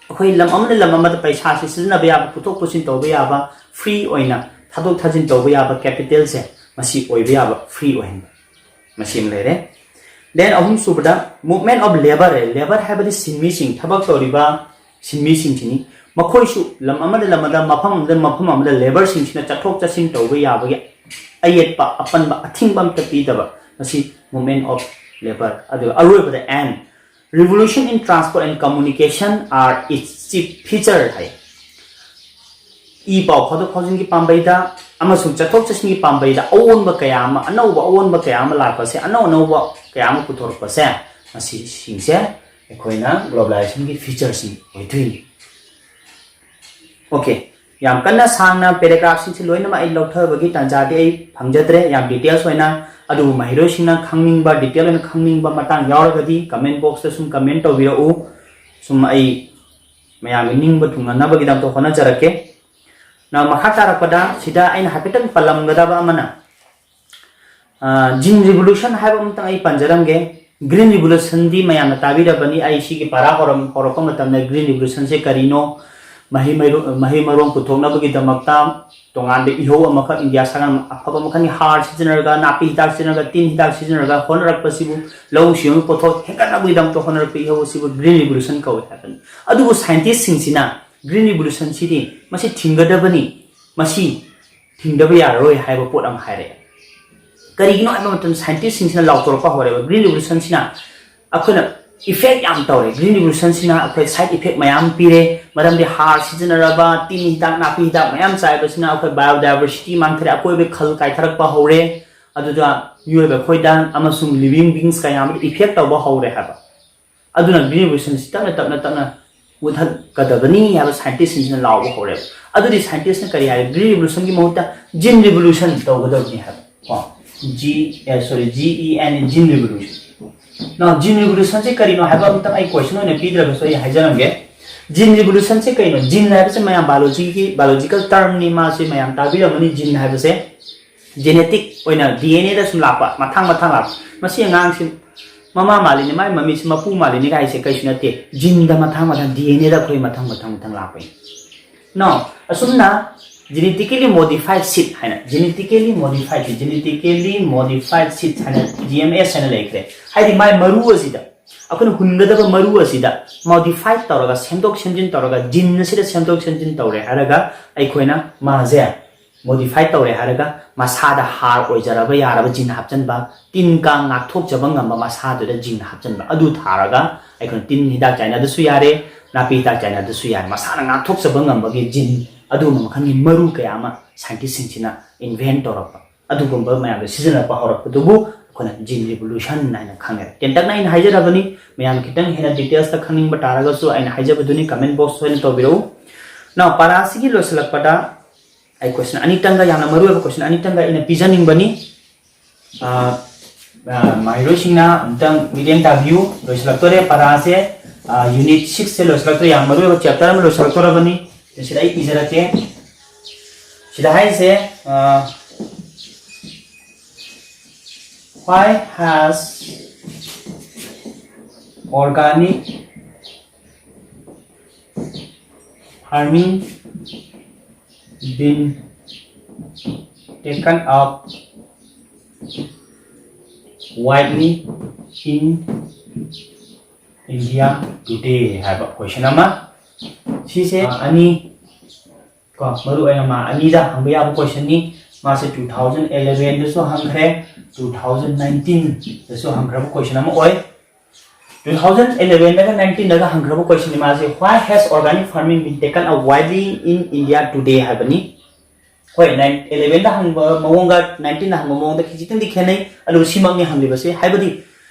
ꯑꯩꯈꯣꯏ ꯂꯝ ꯑꯃꯅ ꯂꯝ ꯑꯃꯗ ꯄꯩꯁꯥꯁꯤ ꯁꯤꯖꯤꯟꯅꯕ ꯌꯥꯕ, ꯄꯨꯊꯣꯛ ꯄꯨꯁꯤꯟ ꯇꯧꯕ ꯌꯥꯕ, ꯐ꯭ꯔꯤ ꯑꯣꯏꯅ ꯊꯥꯗꯣꯛ ꯊꯥꯖꯤꯟ ꯇꯧꯕ ꯌꯥꯕ ꯀꯦꯄꯤꯇꯦꯜꯁꯦ ꯃꯁꯤ ꯑꯣꯏꯕ ꯌꯥꯕ, ꯐ꯭ꯔꯤ ꯑꯣꯏꯍꯟꯕ, ꯃꯁꯤ ꯑꯃ ꯂꯩꯔꯦ꯫ ꯗꯦꯟ ꯑꯍꯨꯝꯁꯨꯕꯗ, movement of labour꯫ ꯂꯦꯕꯔ ꯍꯥꯏꯕꯗꯤ ꯁꯤꯟꯃꯤꯁꯤꯡ, ꯊꯕꯛ ꯇꯧꯔꯤꯕ ꯁꯤꯟꯃꯤꯁꯤꯡꯁꯤꯅꯤ꯫ ꯃꯈꯣꯏꯁꯨ ꯂꯝ ꯑꯃꯗ ꯂꯝ ꯑꯃꯗ, ꯃꯐꯝ ꯑꯃꯗ ꯃꯐꯝ ꯑꯃꯗ ꯂꯦꯕꯔꯁꯤꯡꯁꯤꯅ ꯆꯠꯊꯣꯛ ꯆꯠꯁꯤꯟ ꯇꯧꯕ ꯌꯥꯕꯒꯤ ꯑꯌꯦꯠꯄ ꯑꯄꯟꯕ ꯑꯊꯤꯡꯕ ꯑꯝꯇ ꯄꯤꯗꯕ, ꯃꯁꯤ movement of labour꯫ ꯑꯗꯨꯒ ꯑꯔꯣꯏꯕꯗ, and revolution in transport and communication are its chief feature high. E ꯄꯥꯎ ꯐꯥꯎꯗꯣꯛ ꯐꯥꯎꯖꯤꯟꯒꯤ ꯄꯥꯝꯕꯩꯗ ꯑꯃꯁꯨꯡ ꯆꯠꯊꯣꯛ ꯆꯠꯁꯤꯟꯒꯤ ꯄꯥꯝꯕꯩꯗ ꯑꯑꯣꯟꯕ ꯀꯌꯥ ꯑꯃ, ꯑꯅꯧꯕ ꯑꯑꯣꯟꯕ ꯀꯌꯥ ꯑꯃ ꯂꯥꯛꯄꯁꯦ, ꯑꯅꯧ ꯑꯅꯧꯕ ꯀꯌꯥ ꯑꯃ ꯄꯨꯊꯣꯔꯛꯄꯁꯦ, ꯃꯁꯤꯁꯤꯡꯁꯦ ꯑꯩꯈꯣꯏꯅ ꯒ꯭ꯂꯣꯕꯂꯥꯏꯖꯦꯁꯟꯒꯤ ꯐꯤꯆꯔꯁꯤꯡ ꯑꯣꯏꯗꯣꯏꯅꯤ꯫ ꯑꯣꯀꯦ, ꯌꯥꯝ ꯀꯟꯅ ꯁꯥꯡꯅ ꯄꯦꯔꯥꯒ꯭ꯔꯥꯐꯁꯤꯡꯁꯤ ꯂꯣꯏꯅꯃꯛ ꯑꯩ ꯂꯧꯊꯕꯒꯤ ꯇꯥꯟꯖꯥꯗꯤ ꯑꯩ ꯐꯪꯖꯗ꯭ꯔꯦ, ꯌꯥꯝ ꯗꯤꯇꯦꯜꯁ ꯑꯣꯏꯅ꯫ ꯑꯗꯨꯕꯨ ꯃꯍꯩꯔꯣꯏꯁꯤꯡꯅ ꯈꯪꯅꯤꯡꯕ, ꯗꯤꯇꯦꯜ ꯑꯣꯏꯅ ꯈꯪꯅꯤꯡꯕ ꯃꯇꯥꯡ ꯌꯥꯎꯔꯒꯗꯤ ꯀꯃꯦꯟ ꯕꯣꯛꯁꯇ ꯁꯨꯝ ꯀꯃꯦꯟ ꯇꯧꯕꯤꯔꯛꯎ꯫ ꯁꯨꯝ ꯑꯩ ꯃꯌꯥꯝꯒꯤ ꯅꯤꯡꯕ ꯊꯨꯡꯅꯅꯕꯒꯤꯗꯃꯛꯇ ꯍꯣꯠꯅꯖꯔꯛꯀꯦ꯫ ꯅ ꯃꯈꯥ ꯇꯥꯔꯛꯄꯗ ꯁꯤꯗ ꯑꯩꯅ ꯍꯥꯏꯐꯦꯠꯇꯪ ꯄꯜꯂꯝꯒꯗꯕ ꯑꯃꯅ, ꯖꯤꯟ ꯔꯤꯚꯣꯂꯨꯁꯟ ꯍꯥꯏꯕ ꯑꯃꯇꯪ ꯑꯩ ꯄꯟꯖꯔꯝꯒꯦ꯫ ꯒ꯭ꯔꯤꯟ ꯔꯤꯚꯣꯂꯨꯁꯟꯗꯤ ꯃꯌꯥꯝꯅ ꯇꯥꯕꯤꯔꯕꯅꯤ꯫ ꯑꯩ ꯁꯤꯒꯤ ꯄꯔꯥ ꯍꯧꯔꯝ-, ꯍꯧꯔꯛꯄ ꯃꯇꯝꯗ ꯒ꯭ꯔꯤꯟ ꯔꯤꯚꯣꯂꯨꯁꯟꯁꯦ ꯀꯔꯤꯅꯣ, ꯃꯍꯩ ꯃꯔꯣ-, ꯃꯍꯩ ꯃꯔꯣꯡ ꯄꯨꯊꯣꯛꯅꯕꯒꯤꯗꯃꯛꯇ ꯇꯣꯉꯥꯟꯕ ꯏꯍꯧ ꯑꯃꯈꯛ, ꯏꯟꯗꯤꯌꯥ ꯁꯔꯀꯥꯔꯅ ꯑꯐꯕ ꯃꯈꯜꯒꯤ ꯍꯥꯔ ꯁꯤꯖꯤꯟꯅꯔꯒ, ꯅꯥꯄꯤ ꯍꯤꯗꯥꯛ ꯁꯤꯖꯤꯟꯅꯔꯒ, ꯇꯤꯟ ꯍꯤꯗꯥꯛ ꯁꯤꯖꯤꯟꯅꯔꯒ ꯍꯣꯠꯅꯔꯛꯄꯁꯤꯕꯨ, ꯂꯧꯎ ꯁꯤꯡꯎꯒꯤ ꯄꯣꯠꯊꯣꯛ ꯍꯦꯟꯒꯠꯅꯕꯒꯤꯗꯃꯛꯇ ꯍꯣꯠꯅꯔꯛꯄ ꯏꯍꯧ ꯑꯁꯤꯕꯨ ꯒ꯭ꯔꯤꯟ ꯔꯤꯚꯣꯂꯨꯁꯟ ꯀꯧꯏ ꯍꯥꯏꯕꯅꯤ꯫ ꯑꯗꯨꯕꯨ ꯁꯥꯏꯟꯇꯤꯁꯁꯤꯡꯁꯤꯅ ꯒ꯭ꯔꯤꯟ ꯔꯤꯚꯣꯂꯨꯁꯟꯁꯤꯗꯤ ꯃꯁꯤ ꯊꯤꯡꯒꯗꯕꯅꯤ, ꯃꯁꯤ ꯍꯤꯡꯗꯕ ꯌꯥꯔꯔꯣꯏ ꯍꯥꯏꯕ ꯄꯣꯠ ꯑꯃ ꯍꯥꯏꯔꯛꯑꯦ꯫ ꯀꯔꯤꯒꯤꯅꯣ ꯍꯥꯏꯕ ꯃꯇꯝꯗ scientistꯁꯤꯡꯁꯤꯅ ꯂꯥꯎꯊꯣꯔꯛꯄ ꯍꯧꯔꯦꯕ꯫ Green Revolutionꯁꯤꯅ ꯑꯩꯈꯣꯏꯅ effect ꯌꯥꯝ ꯇꯧꯔꯦ꯫ Green Revolutionꯁꯤꯅ ꯑꯩꯈꯣꯏ side effect ꯃꯌꯥꯝ ꯄꯤꯔꯦ꯫ ꯃꯔꯝꯗꯤ ꯍꯥꯔ ꯁꯤꯖꯤꯟꯅꯔꯕ, ꯇꯤꯟ ꯍꯤꯗꯥꯛ, ꯅꯥꯄꯤ ꯍꯤꯗꯥꯛ ꯃꯌꯥꯝ ꯆꯥꯏꯕꯁꯤꯅ ꯑꯩꯈꯣꯏ biodiversity ꯃꯥꯡꯊꯔꯦ, ꯑꯀꯣꯏꯕꯒꯤ ꯈꯜ ꯀꯥꯏꯊꯔꯛꯄ ꯍꯧꯔꯦ꯫ ꯑꯗꯨꯗ ꯃꯤꯑꯣꯏꯕ ꯑꯩꯈꯣꯏꯗ ꯑꯃꯁꯨꯡ living beings ꯀꯌꯥ ꯑꯃꯗ effect ꯇꯧꯕ ꯍꯧꯔꯦ ꯍꯥꯏꯕ꯫ ꯑꯗꯨꯅ Green Revolutionꯁꯤ ꯇꯞꯅ ꯇꯞꯅ ꯇꯞꯅ ꯃꯨꯠꯍꯟꯒꯗꯕꯅꯤ ꯍꯥꯏꯕ scientistꯁꯤꯡꯁꯤꯅ ꯂꯥꯎꯕ ꯍꯧꯔꯦꯕ꯫ ꯑꯗꯨꯗꯤ scientistꯅ ꯀꯔꯤ ꯍꯥꯏ? Green Revolutionꯒꯤ ꯃꯍꯨꯠꯇ Gene Revolution ꯇꯧꯒꯗꯕꯅꯤ ꯍꯥꯏꯕ꯫ ꯀꯣ? G, sorry, G E N, Gene Revolution꯫ Now, Gene Revolutionꯁꯦ ꯀꯔꯤꯅꯣ ꯍꯥꯏꯕ ꯑꯃꯇꯪ ꯑꯩ question ꯑꯣꯏꯅ ꯄꯤꯗ꯭ꯔꯒꯁꯨ ꯑꯩ ꯍꯥꯏꯖꯔꯝꯒꯦ꯫ Gene Revolutionꯁꯦ ꯀꯩꯅꯣ? Gene ꯍꯥꯏꯕꯁꯦ ꯃꯌꯥꯝ biologyꯒꯤ, biological termꯅꯤ, ꯃꯥꯁꯦ ꯃꯌꯥꯝ ꯇꯥꯕꯤꯔꯝꯃꯅꯤ꯫ Gene ꯍꯥꯏꯕꯁꯦ genetic ꯑꯣꯏꯅ DNAꯗ ꯁꯨꯝ ꯂꯥꯛꯄ, ꯃꯊꯪ ꯃꯊꯪ ꯂꯥꯛꯄ꯫ ꯃꯁꯤ ꯑꯉꯥꯡꯁꯤ ꯃꯃꯥ ꯃꯥꯜꯂꯤꯅꯤ, ꯃꯥꯏ ꯃꯃꯤꯠꯁꯤ ꯃꯄꯨ ꯃꯥꯜꯂꯤꯅꯤ ꯀꯥꯏꯁꯦ ꯀꯩꯁꯨ ꯅꯠꯇꯦ꯫ Geneꯗ ꯃꯊꯪ ꯃꯊꯪ, DNAꯗ ꯑꯩꯈꯣꯏ ꯃꯊꯪ ꯃꯊꯪ ꯃꯊꯪ ꯂꯥꯛꯄꯅꯤ꯫ Now, ꯑꯁꯨꯝꯅ genetically modified seed ꯍꯥꯏꯅ, genetically modified, genetically modified seed ꯍꯥꯏꯅ, G M S ꯍꯥꯏꯅ ꯂꯩꯈ꯭ꯔꯦ꯫ ꯍꯥꯏꯗꯤ ꯃꯥꯏ ꯃꯔꯨ ꯑꯁꯤꯗ, ꯑꯩꯈꯣꯏꯅ ꯍꯨꯟꯒꯗꯕ ꯃꯔꯨ ꯑꯁꯤꯗ modify ꯇꯧꯔꯒ, ꯁꯦꯝꯗꯣꯛ ꯁꯦꯝꯖꯤꯟ ꯇꯧꯔꯒ, gene ꯑꯁꯤꯗ ꯁꯦꯝꯗꯣꯛ ꯁꯦꯝꯖꯤꯟ ꯇꯧꯔꯦ ꯍꯥꯏꯔꯒ ꯑꯩꯈꯣꯏꯅ ꯃꯥꯁꯦ modify ꯇꯧꯔꯦ ꯍꯥꯏꯔꯒ ꯃꯁꯥꯗ ꯍꯥꯔ ꯑꯣꯏꯖꯔꯕ ꯌꯥꯔꯕ gene ꯍꯥꯞꯆꯤꯟꯕ, ꯇꯤꯟ ꯀꯥꯡ ꯉꯥꯛꯊꯣꯛꯆꯕ ꯉꯝꯕ ꯃꯁꯥꯗꯨꯗ gene ꯍꯥꯞꯆꯤꯟꯕ, ꯑꯗꯨ ꯊꯥꯔꯒ ꯑꯩꯈꯣꯏꯅ ꯇꯤꯟ ꯍꯤꯗꯥꯛ ꯆꯥꯏꯅꯗꯁꯨ ꯌꯥꯔꯦ, ꯅꯥꯄꯤ ꯍꯤꯗꯥꯛ ꯆꯥꯏꯅꯗꯁꯨ ꯌꯥꯔꯦ꯫ ꯃꯁꯥꯅ ꯉꯥꯛꯊꯣꯛꯆꯕ ꯉꯝꯕꯒꯤ gene ꯑꯗꯨꯒꯨꯝꯕ ꯃꯈꯜꯒꯤ ꯃꯔꯨ ꯀꯌꯥ ꯑꯃ scientistꯁꯤꯡꯁꯤꯅ invent ꯇꯧꯔꯛꯄ, ꯑꯗꯨꯒꯨꯝꯕ ꯃꯌꯥꯝꯗꯣ ꯁꯤꯖꯤꯟꯅꯔꯛꯄ ꯍꯧꯔꯛꯄꯗꯨꯕꯨ ꯑꯩꯈꯣꯏꯅ gene revolution ꯍꯥꯏꯅ ꯈꯪꯅꯔꯦ꯫ ꯇꯦꯟꯇꯛꯅ ꯑꯩꯅ ꯍꯥꯏꯖꯔꯕꯅꯤ, ꯃꯌꯥꯝꯅ ꯈꯤꯇꯪ ꯍꯦꯟꯅ detailsꯇ ꯈꯪꯅꯤꯡꯕ ꯇꯥꯔꯒꯁꯨ ꯑꯩꯅ ꯍꯥꯏꯖꯕꯗꯨꯅꯤ, comment box ꯑꯣꯏꯅ ꯇꯧꯕꯤꯔꯛꯎ꯫ Now, ꯄꯥꯔꯥꯁꯤꯒꯤ ꯂꯣꯏꯁꯤꯜꯂꯛꯄꯗ ꯑꯩ question ꯑꯅꯤꯇꯪꯒ, ꯌꯥꯝꯅ ꯃꯔꯨꯑꯣꯏꯕ question ꯑꯅꯤꯇꯪꯒ ꯑꯩꯅ ꯄꯤꯖꯅꯤꯡꯕꯅꯤ꯫ ꯑ, ꯑ, ꯃꯍꯩꯔꯣꯏꯁꯤꯡꯅ ꯑꯃꯨꯛꯇꯪ ꯃꯤꯠꯌꯦꯡ ꯇꯥꯕꯤꯌꯨ꯫ ꯂꯣꯏꯁꯤꯜꯂꯛꯇꯣꯔꯦ ꯄꯥꯔꯥꯁꯦ, ꯑ, unit sixꯁꯦ ꯂꯣꯏꯁꯤꯜꯂꯛꯇꯣꯔꯦ꯫ ꯌꯥꯝ ꯃꯔꯨꯑꯣꯏꯕ chapter ꯑꯃ ꯂꯣꯏꯁꯤꯜꯂꯛꯇꯣꯔꯕꯅꯤ꯫ ꯁꯤꯗ ꯑꯩ ꯄꯤꯖꯔꯛꯀꯦ꯫ ꯁꯤꯗ ꯍꯥꯏꯔꯤꯁꯦ, ꯑ, why has organic farming been taken up widely in India today ꯍꯥꯏꯕ question ꯑꯃ꯫ ꯁꯤꯁꯦ ꯑꯅꯤ ꯀꯣ, ꯃꯔꯨ ꯑꯣꯏꯅ ꯃꯥ ꯑꯅꯤꯗ ꯍꯪꯕ ꯌꯥꯕ question ꯅꯤ꯫ ꯃꯥꯁꯦ two thousand eleven ꯗꯁꯨ ꯍꯪꯈ꯭ꯔꯦ, two thousand nineteen ꯗꯁꯨ ꯍꯪꯈ꯭ꯔꯕ question ꯑꯃ ꯑꯣꯏ꯫ Two thousand eleven ꯗꯒ nineteen ꯗꯒ ꯍꯪꯈ꯭ꯔꯕ question ꯅꯤ ꯃꯥꯁꯦ, "Why has organic farming been taken up widely in India today?" ꯍꯥꯏꯕꯅꯤ꯫ ꯍꯣꯏ, ꯅꯥꯏꯟ ꯑꯦꯂꯦꯚꯦꯟꯗ ꯍꯪꯕ ꯃꯑꯣꯡꯒ ꯅꯥꯏꯟꯇꯤꯟꯗ ꯍꯪꯕ ꯃꯑꯣꯡꯗ ꯈꯤꯖꯤꯛꯇꯪꯗꯤ ꯈꯦꯠꯅꯩ, ꯑꯗꯨꯕꯨ ꯁꯤꯃꯛꯅꯤ ꯍꯪꯂꯤꯕꯁꯦ꯫ ꯍꯥꯏꯕꯗꯤ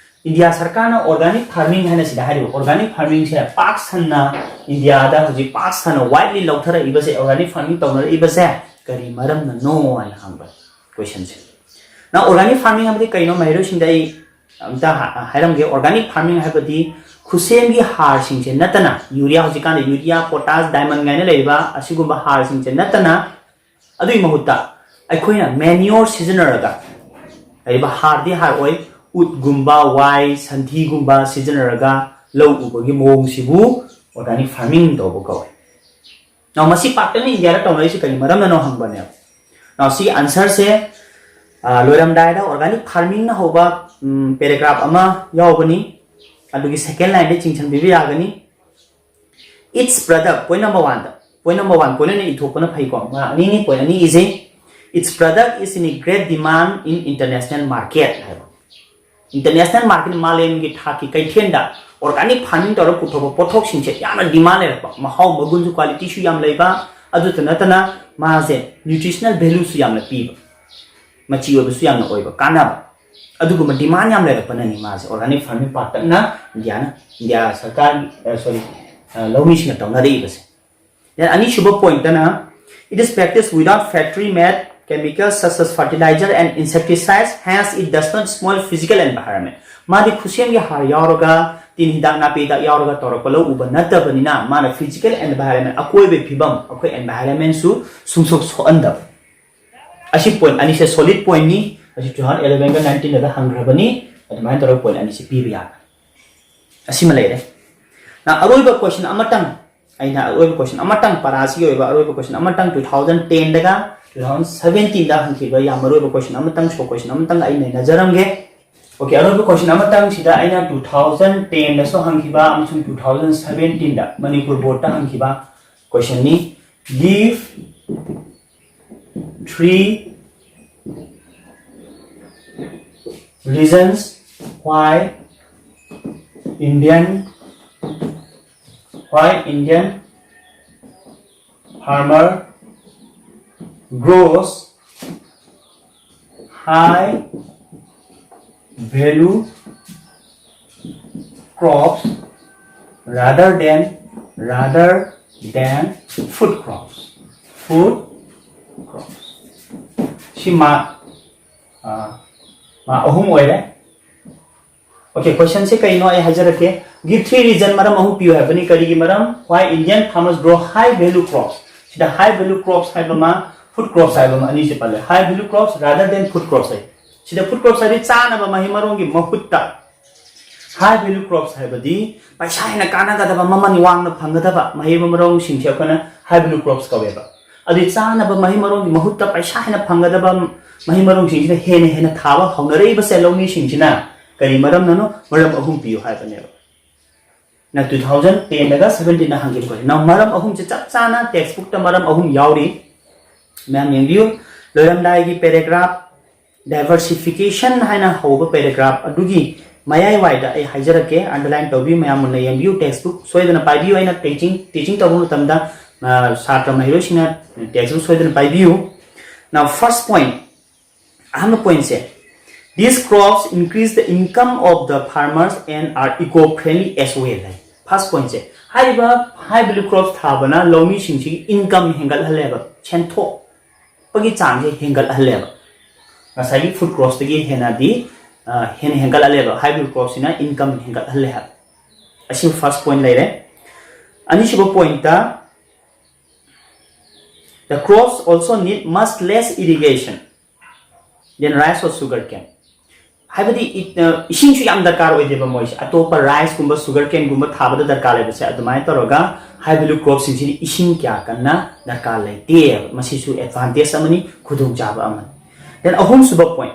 ꯏꯟꯗꯤꯌꯥ ꯁꯔꯀꯥꯔꯅ organic farming ꯍꯥꯏꯅ ꯁꯤꯗ ꯍꯥꯏꯔꯤꯕ organic farming ꯁꯦ ꯄꯥꯛ ꯁꯟꯅ ꯏꯟꯗꯤꯌꯥꯗ ꯍꯧꯖꯤꯛ ꯄꯥꯛ ꯁꯟꯅ widely ꯂꯧꯊꯔꯛꯏꯕꯁꯦ, organic farming ꯇꯧꯅꯔꯛꯏꯕꯁꯦ ꯀꯔꯤ ꯃꯔꯝꯅꯅꯣ ꯍꯥꯏꯅ ꯍꯪꯕ question ꯁꯦ꯫ Now organic farming ꯍꯥꯏꯕꯗꯤ ꯀꯩꯅꯣ? ꯃꯍꯩꯔꯣꯏꯁꯤꯡꯗ ꯑꯩ ꯑꯝꯇ ꯍꯥ-, ꯍꯥꯏꯔꯝꯒꯦ꯫ Organic farming ꯍꯥꯏꯕꯗꯤ ꯈꯨꯠꯁꯦꯝꯒꯤ ꯍꯥꯔꯁꯤꯡꯁꯦ ꯅꯠꯇꯅ, ꯌꯨꯔꯤꯌꯥ, ꯍꯧꯖꯤꯛꯀꯥꯟꯗ ꯌꯨꯔꯤꯌꯥ, ꯄꯣꯇꯥꯁ, ꯗꯥꯏꯃꯟ ꯀꯥꯏꯅ ꯂꯩꯔꯤꯕ ꯑꯁꯤꯒꯨꯝꯕ ꯍꯥꯔꯁꯤꯡꯁꯦ ꯅꯠꯇꯅ, ꯑꯗꯨꯒꯤ ꯃꯍꯨꯠꯇ ꯑꯩꯈꯣꯏꯅ manure ꯁꯤꯖꯤꯟꯅꯔꯒ, ꯍꯥꯏꯔꯤꯕ ꯍꯥꯔꯗꯤ ꯍꯥꯔ ꯑꯣꯏ, ꯎꯠꯒꯨꯝꯕ, ꯋꯥꯏ, ꯁꯟꯊꯤꯒꯨꯝꯕ ꯁꯤꯖꯤꯟꯅꯔꯒ ꯂꯧ ꯎꯕꯒꯤ ꯃꯑꯣꯡꯁꯤꯕꯨ organic farming ꯇꯧꯕ ꯀꯧꯏ꯫ Now ꯃꯁꯤ ꯄꯥꯛꯇꯛꯅ ꯏꯟꯗꯤꯌꯥꯗ ꯇꯧꯅꯔꯤꯁꯤ ꯀꯔꯤ ꯃꯔꯝꯅꯅꯣ ꯍꯪꯕꯅꯦꯕ꯫ Now ꯁꯤꯒꯤ answer ꯁꯦ, ꯑ, ꯂꯣꯏꯔꯝꯗꯥꯏꯗ organic farming ꯅ ꯍꯧꯕ, ꯎꯝ, paragraph ꯑꯃ ꯌꯥꯎꯕꯅꯤ, ꯑꯗꯨꯒꯤ second line ꯗ ꯆꯤꯡꯁꯤꯟꯕꯤꯕ ꯌꯥꯒꯅꯤ꯫ Its product, point number one ꯗ, point number one, point ꯑꯅꯤ ꯏꯊꯣꯛꯄꯅ ꯐꯩꯀꯣ, ꯃꯥ ꯑꯅꯤꯅꯤ, point ꯑꯅꯤ ꯏꯖꯩ꯫ Its product is in a great demand in international market ꯍꯥꯏꯕ꯫ International market, ꯃꯥꯂꯦꯝꯒꯤ ꯊꯥꯛꯀꯤ ꯀꯩꯊꯦꯜꯗ organic farming ꯇꯧꯔꯒ ꯄꯨꯊꯣꯛꯄ ꯄꯣꯠꯊꯣꯛꯁꯤꯡꯁꯦ ꯌꯥꯝꯅ demand ꯂꯩꯔꯛꯄ, ꯃꯍꯥꯎ ꯃꯒꯨꯟꯁꯨ, quality ꯁꯨ ꯌꯥꯝ ꯂꯩꯕ, ꯑꯗꯨꯇ ꯅꯠꯇꯅ ꯃꯥꯁꯦ nutritional value ꯁꯨ ꯌꯥꯝꯅ ꯄꯤꯕ, ꯃꯆꯤ ꯑꯣꯏꯕꯁꯨ ꯌꯥꯝꯅ ꯑꯣꯏꯕ, ꯀꯥꯟꯅꯕ, ꯑꯗꯨꯒꯨꯝꯕ demand ꯌꯥꯝ ꯂꯩꯔꯛꯄꯅꯅꯤ ꯃꯥꯁꯦ organic farming ꯄꯥꯛꯇꯛꯅ ꯏꯟꯗꯤꯌꯥꯅ, ꯏꯟꯗꯤꯌꯥ ꯁꯔꯀꯥꯔ, ꯑ, sorry, ꯑ, ꯂꯧꯃꯤꯁꯤꯡꯅ ꯇꯧꯅꯔꯛꯏꯕꯁꯦ꯫ Then ꯑꯅꯤꯁꯨꯕ point ꯇꯅ, it is practiced without factory made chemicals such as fertilizer and insecticides, hence it does not spoil physical environment. ꯃꯥꯗꯤ ꯈꯨꯠꯁꯦꯝꯒꯤ ꯍꯥꯔ ꯌꯥꯎꯔꯒ, ꯇꯤꯟ ꯍꯤꯗꯥꯛ ꯅꯥꯄꯤ ꯍꯤꯗꯥꯛ ꯌꯥꯎꯔꯒ ꯇꯧꯔꯛꯄ ꯂꯧ ꯎꯕ ꯅꯠꯇꯕꯅꯤꯅ, ꯃꯥꯅ physical environment, ꯑꯀꯣꯏꯕꯒꯤ ꯐꯤꯕꯝ, ꯑꯩꯈꯣꯏ environment ꯁꯨ ꯁꯨꯡꯁꯣꯛ ꯁꯣꯛꯍꯟꯗꯕ꯫ ꯑꯁꯤ point ꯑꯅꯤꯁꯦ solid point ꯅꯤ꯫ ꯑꯁꯤ two thousand eleven ꯒ nineteen ꯒꯗ ꯍꯪꯈ꯭ꯔꯕꯅꯤ꯫ ꯑꯗꯨꯃꯥꯏꯅ ꯇꯧꯔꯒ point ꯑꯅꯤꯁꯦ ꯄꯤꯕ ꯌꯥꯒꯅꯤ꯫ ꯑꯁꯤꯃ ꯂꯩꯔꯦ꯫ ꯅ ꯑꯔꯣꯏꯕ question ꯑꯃꯇꯪ, ꯑꯩꯅ ꯑꯔꯣꯏꯕ question ꯑꯃꯇꯪ, ꯄꯔꯥꯁꯤꯒꯤ ꯑꯣꯏꯕ ꯑꯔꯣꯏꯕ question ꯑꯃꯇꯪ, two thousand ten ꯗꯒ two thousand seventeen ꯗ ꯍꯪꯈꯤꯕ ꯌꯥꯝ ꯃꯔꯨ ꯑꯣꯏꯕ question ꯑꯃꯇꯪ, short question ꯑꯃꯇꯪ ꯑꯩ ꯅꯩꯅꯖꯔꯝꯒꯦ꯫ Okay, ꯑꯔꯣꯏꯕ question ꯑꯃꯇꯪ ꯁꯤꯗ ꯑꯩꯅ two thousand ten ꯗꯁꯨ ꯍꯪꯈꯤꯕ ꯑꯃꯁꯨꯡ two thousand seventeen ꯗ ꯃꯅꯤꯄꯨꯔ board ꯇ ꯍꯪꯈꯤꯕ question ꯅꯤ꯫ Give three reasons why Indian why Indian farmer grows high value crops rather than rather than food crops. Food crops. ꯁꯤ ꯃꯥ ꯃꯥ ꯑꯍꯨꯝ ꯑꯣꯏꯔꯦ. Okay, question ꯁꯦ ꯀꯩꯅꯣ ꯑꯩ ꯍꯥꯏꯖꯔꯛꯀꯦ. Give three reason, ꯃꯔꯝ ꯑꯍꯨꯝ ꯄꯤꯌꯨ ꯍꯥꯏꯕꯅꯤ, ꯀꯔꯤꯒꯤ ꯃꯔꯝ? Why Indian farmers grow high value crops. ꯁꯤꯗ high value crops ꯍꯥꯏꯕ ꯑꯃ, food crops ꯍꯥꯏꯕ ꯑꯃ, ꯑꯅꯤꯁꯦ ꯄꯜꯂꯦ. High value crops rather than food crops ꯍꯥꯏ. ꯁꯤꯗ food crops ꯍꯥꯏꯗꯤ ꯆꯥꯅꯕ ꯃꯍꯩ ꯃꯔꯣꯡꯒꯤ ꯃꯍꯨꯠꯇ high value crops ꯍꯥꯏꯕꯗꯤ ꯄꯩꯁꯥ ꯍꯦꯟꯅ ꯀꯥꯟꯅꯒꯗꯕ, ꯃꯃꯜ ꯋꯥꯡꯅ ꯐꯪꯒꯗꯕ ꯃꯍꯩ ꯃꯔꯣꯡꯁꯤꯡꯁꯦ ꯑꯩꯈꯣꯏꯅ high value crops ꯀꯧꯋꯦꯕ. ꯑꯗꯨꯗꯤ ꯆꯥꯅꯕ ꯃꯍꯩ ꯃꯔꯣꯡꯒꯤ ꯃꯍꯨꯠꯇ ꯄꯩꯁꯥ ꯍꯦꯟꯅ ꯐꯪꯒꯗꯕ ꯃꯍꯩ ꯃꯔꯣꯡꯁꯤꯡꯁꯤꯅ ꯍꯦꯟꯅ ꯍꯦꯟꯅ ꯊꯥꯕ ꯍꯧꯅꯔꯛꯏꯕꯁꯦ ꯂꯧꯃꯤꯁꯤꯡꯁꯤꯅ ꯀꯔꯤ ꯃꯔꯝꯅꯅꯣ? ꯃꯔꯝ ꯑꯍꯨꯝ ꯄꯤꯌꯨ ꯍꯥꯏꯕꯅꯦꯕ. ꯅꯪ two thousand ten ꯗꯒ seventeen ꯗ ꯍꯪꯈꯤꯕ question. ꯅꯪ ꯃꯔꯝ ꯑꯍꯨꯝꯁꯦ ꯆꯞ ꯆꯥꯅ text book ꯇ ꯃꯔꯝ ꯑꯍꯨꯝ ꯌꯥꯎꯔꯤ, ꯃꯌꯥꯝ ꯌꯦꯡꯕꯤꯌꯨ. ꯂꯣꯏꯔꯝꯗꯥꯏꯒꯤ paragraph, diversification ꯍꯥꯏꯅ ꯍꯧꯕ paragraph ꯑꯗꯨꯒꯤ ꯃꯌꯥꯏꯋꯥꯏꯗ ꯑꯩ ꯍꯥꯏꯖꯔꯛꯀꯦ, underline ꯇꯧꯕꯤꯌꯨ, ꯃꯌꯥꯝ ꯃꯨꯟꯅ ꯌꯦꯡꯕꯤꯌꯨ. Text book ꯁꯣꯏꯗꯅ ꯄꯥꯏꯕꯤꯌꯨ. ꯑꯩꯅ teaching teaching ꯇꯧꯕ ꯃꯇꯝꯗ ꯑ, ꯁꯥꯇ꯭ꯔ ꯃꯍꯩꯔꯣꯏꯁꯤꯡꯅ text book ꯁꯣꯏꯗꯅ ꯄꯥꯏꯕꯤꯌꯨ. Now first point, ꯑꯍꯥꯟꯕ point say, these crops increase the income of the farmers and are eco friendly as well high. First point ꯁꯦ, ꯍꯥꯏꯔꯤꯕ high value crops ꯊꯥꯕꯅ ꯂꯧꯃꯤꯁꯤꯡꯁꯤꯒꯤ income ꯍꯦꯟꯒꯠꯍꯜꯂꯦꯕ, ꯁꯦꯟꯊꯣꯛꯄꯒꯤ ꯆꯥꯡꯁꯦ ꯍꯦꯟꯒꯠꯍꯜꯂꯦꯕ. ꯉꯁꯥꯏꯒꯤ food crops ꯇꯒꯤ ꯍꯦꯟꯅꯗꯤ ꯑ, ꯍꯦꯟꯅ ꯍꯦꯟꯒꯠꯍꯜꯂꯦꯕ. High value crops ꯁꯤꯅ income ꯍꯦꯟꯒꯠꯍꯜꯂꯦ ꯍꯥꯏꯕ. ꯑꯁꯤ first point ꯂꯩꯔꯦ. ꯑꯅꯤꯁꯨꯕ point ꯇ, the crops also need much less irrigation than rice or sugar cane. ꯍꯥꯏꯕꯗꯤ ꯏ- ꯑ, ꯏꯁꯤꯡꯁꯨ ꯌꯥꯝ ꯗꯔꯀꯥꯔ ꯑꯣꯏꯗꯦꯕ ꯃꯣꯏꯁꯦ, ꯑꯇꯣꯞꯄ rice ꯀꯨꯝꯕ sugar cane ꯒꯨꯝꯕ ꯊꯥꯕꯗ ꯗꯔꯀꯥꯔ ꯂꯩꯕꯁꯦ, ꯑꯗꯨꯃꯥꯏꯅ ꯇꯧꯔꯒ high value crop ꯁꯤꯡꯁꯤꯗꯤ ꯏꯁꯤꯡ ꯀꯌꯥ ꯀꯟꯅ ꯗꯔꯀꯥꯔ ꯂꯩꯇꯦ꯫ ꯃꯁꯤꯁꯨ advantage ꯑꯃꯅꯤ, ꯈꯨꯗꯣꯡꯆꯥꯕ ꯑꯃꯅꯤ꯫ Then ꯑꯍꯨꯝꯁꯨꯕ point,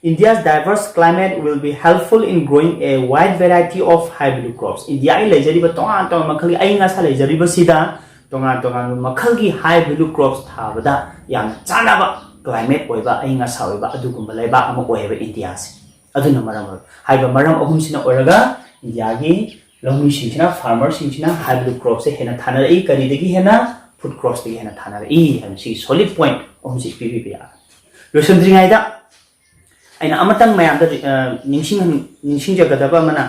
India's diverse climate will be helpful in growing a wide variety of high value crops. ꯏꯟꯗꯤꯌꯥꯒꯤ ꯂꯩꯖꯔꯤꯕ ꯇꯣꯉꯥꯟ ꯇꯣꯉꯥꯟꯕ ꯃꯈꯜꯒꯤ ꯑꯏꯪ ꯑꯁꯥ ꯂꯩꯖꯔꯤꯕꯁꯤꯗ ꯇꯣꯉꯥꯟ ꯇꯣꯉꯥꯟꯕ ꯃꯈꯜꯒꯤ high value crops ꯊꯥꯕꯗ ꯌꯥꯝꯅ ꯆꯥꯅꯕ climate ꯑꯣꯏꯕ, ꯑꯏꯪ ꯑꯁꯥ ꯑꯣꯏꯕ ꯑꯗꯨꯒꯨꯝꯕ ꯂꯩꯕꯥꯛ ꯑꯃ ꯑꯣꯏꯌꯦꯕ ꯏꯟꯗꯤꯌꯥꯁꯦ꯫ ꯑꯗꯨꯅ ꯃꯔꯝ ꯑꯣꯏ ꯍꯥꯏꯕ ꯃꯔꯝ ꯑꯍꯨꯝꯁꯤꯅ ꯑꯣꯏꯔꯒ ꯏꯟꯗꯤꯌꯥꯒꯤ ꯂꯧꯃꯤꯁꯤꯡꯁꯤꯅ, farmerꯁꯤꯡꯁꯤꯅ high value cropꯁꯦ ꯍꯦꯟꯅ ꯊꯥꯅꯔꯛꯏ꯫ ꯀꯔꯤꯗꯒꯤ ꯍꯦꯟꯅ? Food cropsꯇꯒꯤ ꯍꯦꯟꯅ ꯊꯥꯅꯔꯛꯏ ꯍꯥꯏꯕ ꯁꯤꯒꯤ solid point ꯑꯍꯨꯝꯁꯤ ꯄꯤꯕꯤꯕ ꯌꯥꯒꯅꯤ꯫ ꯂꯣꯏꯁꯤꯟꯗ꯭ꯔꯤꯉꯩꯗ ꯑꯩꯅ ꯑꯃꯇꯪ ꯃꯌꯥꯝꯗ, ꯑ, ꯅꯤꯡꯁꯤꯡꯍꯟ-, ꯅꯤꯡꯁꯤꯡꯖꯒꯗꯕ ꯑꯃꯅ,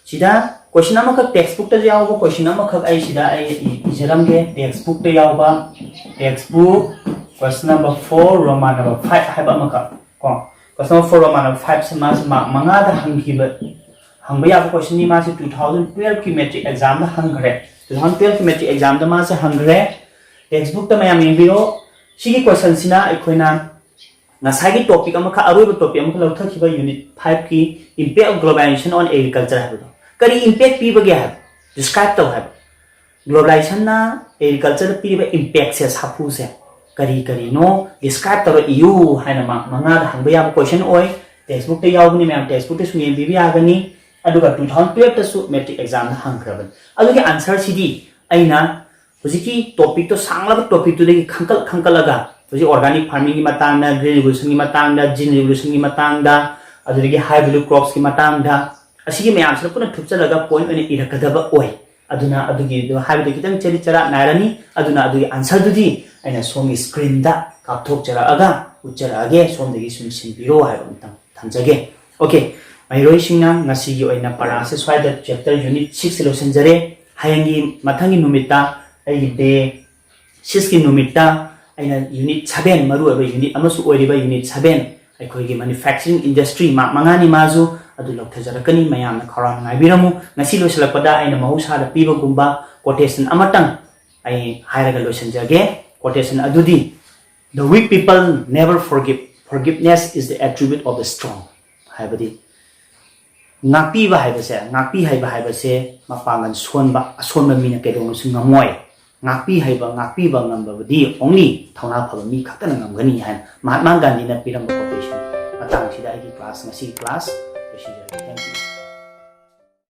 ꯁꯤꯗ question ꯑꯃꯈꯛ textbookꯇꯁꯨ ꯌꯥꯎꯕ question ꯑꯃꯈꯛ ꯑꯩ ꯁꯤꯗ ꯑꯩ ꯏ-, ꯏꯖꯔꯝꯒꯦ꯫ Textbookꯇ ꯌꯥꯎꯕ, textbook question number four, Roman number five ꯍꯥꯏꯕ ꯑꯃꯈꯛ ꯀꯣ, question number four, Roman number fiveꯁꯦ ꯃꯥꯁꯦ mark ꯃꯉꯥꯗ ꯍꯪꯈꯤꯕ, ꯍꯪꯕ ꯌꯥꯕ questionꯅꯤ꯫ ꯃꯥꯁꯦ two thousand twelveꯀꯤ matric examꯗ ꯍꯪꯈ꯭ꯔꯦ꯫ Two thousand twelveꯀꯤ matric examꯗ ꯃꯥꯁꯦ ꯍꯪꯈ꯭ꯔꯦ꯫ Textbookꯇ ꯃꯌꯥꯝ ꯌꯦꯡꯕꯤꯔꯣ꯫ ꯁꯤꯒꯤ questionꯁꯤꯅ ꯑꯩꯈꯣꯏꯅ ꯉꯁꯥꯏꯒꯤ topic ꯑꯃꯈꯛ, ꯑꯔꯣꯏꯕ topic ꯑꯃꯈꯛ ꯂꯧꯊꯈꯤꯕ unit fiveꯀꯤ impact of globalization on agriculture ꯍꯥꯏꯕꯗꯣ, ꯀꯔꯤ impact ꯄꯤꯕꯒꯦ ꯍꯥꯏꯕ describe ꯇꯧ ꯍꯥꯏꯕ꯫ Globalizationꯅ agricultureꯗ ꯄꯤꯔꯤꯕ impactꯁꯦ, ꯁꯥꯐꯨꯁꯦ ꯀꯔꯤ ꯀꯔꯤꯅꯣ describe ꯇꯧꯔꯛꯏꯌꯨ ꯍꯥꯏꯅ mark ꯃꯉꯥꯗ ꯍꯪꯕ ꯌꯥꯕ question ꯑꯣꯏ꯫ Textbookꯇ ꯌꯥꯎꯕꯅꯤ ꯃꯌꯥꯝ, textbookꯇꯁꯨ ꯌꯦꯡꯕꯤꯕ ꯌꯥꯒꯅꯤ꯫ ꯑꯗꯨꯒ two thousand twelveꯇꯁꯨ matric examꯗ ꯍꯪꯈ꯭ꯔꯕꯅꯤ꯫ ꯑꯗꯨꯒꯤ answerꯁꯤꯗꯤ ꯑꯩꯅ ꯍꯧꯖꯤꯛꯀꯤ topicꯇꯣ, ꯁꯥꯡꯂꯕ topicꯇꯨꯗꯒꯤ ꯈꯟꯀꯠ ꯈꯟꯀꯠꯂꯒ, ꯍꯧꯖꯤꯛ organic farmingꯒꯤ ꯃꯇꯥꯡꯗ, green revolutionꯒꯤ ꯃꯇꯥꯡꯗ, gene revolutionꯒꯤ ꯃꯇꯥꯡꯗ, ꯑꯗꯨꯗꯒꯤ high value cropsꯀꯤ ꯃꯇꯥꯡꯗ, ꯑꯁꯤꯒꯤ ꯃꯌꯥꯝꯁꯤꯅ ꯄꯨꯟꯅ ꯊꯨꯞꯆꯜꯂꯒ point ꯑꯣꯏꯅ ꯏꯔꯛꯀꯗꯕ ꯑꯣꯏ꯫ ꯑꯗꯨꯅ ꯑꯗꯨꯒꯤꯗꯣ ꯍꯥꯏꯕꯗꯤ ꯈꯤꯇꯪ ꯆꯦꯔꯤꯠ ꯆꯔꯥꯠ ꯅꯥꯏꯔꯅꯤ꯫ ꯑꯗꯨꯅ ꯑꯗꯨꯒꯤ answerꯗꯨꯗꯤ ꯑꯩꯅ ꯁꯣꯝꯒꯤ screenꯗ ꯀꯥꯞꯊꯣꯛꯆꯔꯛꯑꯒ ꯎꯠꯆꯔꯛꯑꯒꯦ, ꯁꯣꯝꯗꯒꯤ ꯁꯨꯝ ꯁꯤꯟꯕꯤꯔꯣ ꯍꯥꯏꯕ ꯑꯃꯇꯪ ꯊꯝꯖꯒꯦ꯫ Okay, ꯃꯍꯩꯔꯣꯏꯁꯤꯡꯅ ꯉꯁꯤꯒꯤ ꯑꯣꯏꯅ ꯄꯔꯥꯁꯦ ꯁ꯭ꯋꯥꯏꯗ chapter unit sixꯁꯦ ꯂꯣꯏꯁꯤꯟꯖꯔꯦ꯫ ꯍꯌꯦꯡꯒꯤ ꯃꯊꯪꯒꯤ ꯅꯨꯃꯤꯠꯇ ꯑꯩꯒꯤ day sixꯀꯤ ꯅꯨꯃꯤꯠꯇ ꯑꯩꯅ unit seven, ꯃꯔꯨꯑꯣꯏꯕ unit ꯑꯃꯁꯨ ꯑꯣꯏꯔꯤꯕ unit seven, ꯑꯩꯈꯣꯏꯒꯤ manufacturing industry, mark ꯃꯉꯥꯅꯤ ꯃꯥꯁꯨ, ꯑꯗꯨ ꯂꯧꯊꯖꯔꯛꯀꯅꯤ꯫ ꯃꯌꯥꯝꯅ ꯈꯧꯔꯥꯡꯅ ꯉꯥꯏꯕꯤꯔꯝꯃꯨ꯫ ꯉꯁꯤ ꯂꯣꯏꯁꯤꯜꯂꯛꯄꯗ ꯑꯩꯅ ꯃꯍꯧꯁꯥꯗ ꯄꯤꯕꯒꯨꯝꯕ quotation ꯑꯃꯇꯪ ꯑꯩ ꯍꯥꯏꯔꯒ ꯂꯣꯏꯁꯤꯟꯖꯒꯦ꯫ Quotation ꯑꯗꯨꯗꯤ, "The weak people never forgive. Forgiveness is the attribute of the strong." ꯍꯥꯏꯕꯗꯤ, ꯉꯥꯛꯄꯤꯕ ꯍꯥꯏꯕꯁꯦ, ꯉꯥꯛꯄꯤ ꯍꯩꯕ ꯍꯥꯏꯕꯁꯦ ꯃꯄꯥꯡꯒꯜ ꯁꯣꯟꯕ, ꯑꯁꯣꯟꯕ ꯃꯤꯅ ꯀꯩꯗꯧꯅꯁꯨ ꯉꯝꯃꯣꯏ꯫ ꯉꯥꯛꯄꯤ ꯍꯩꯕ, ꯉꯥꯛꯄꯤꯕ ꯉꯝꯕꯕꯨꯗꯤ only ꯊꯧꯅꯥ ꯐꯕ ꯃꯤ ꯈꯛꯇꯅ ꯉꯝꯒꯅꯤ ꯍꯥꯏꯅ ꯃꯍꯥꯠꯃꯥ ꯒꯥꯟꯙꯤꯅ ꯄꯤꯔꯝꯕ quotation ꯃꯇꯥꯡꯁꯤꯗ ꯑꯩꯒꯤ class, ꯉꯁꯤꯒꯤ class ꯂꯣꯏꯁꯤꯟꯖꯔꯒꯦ꯫ Thank you꯫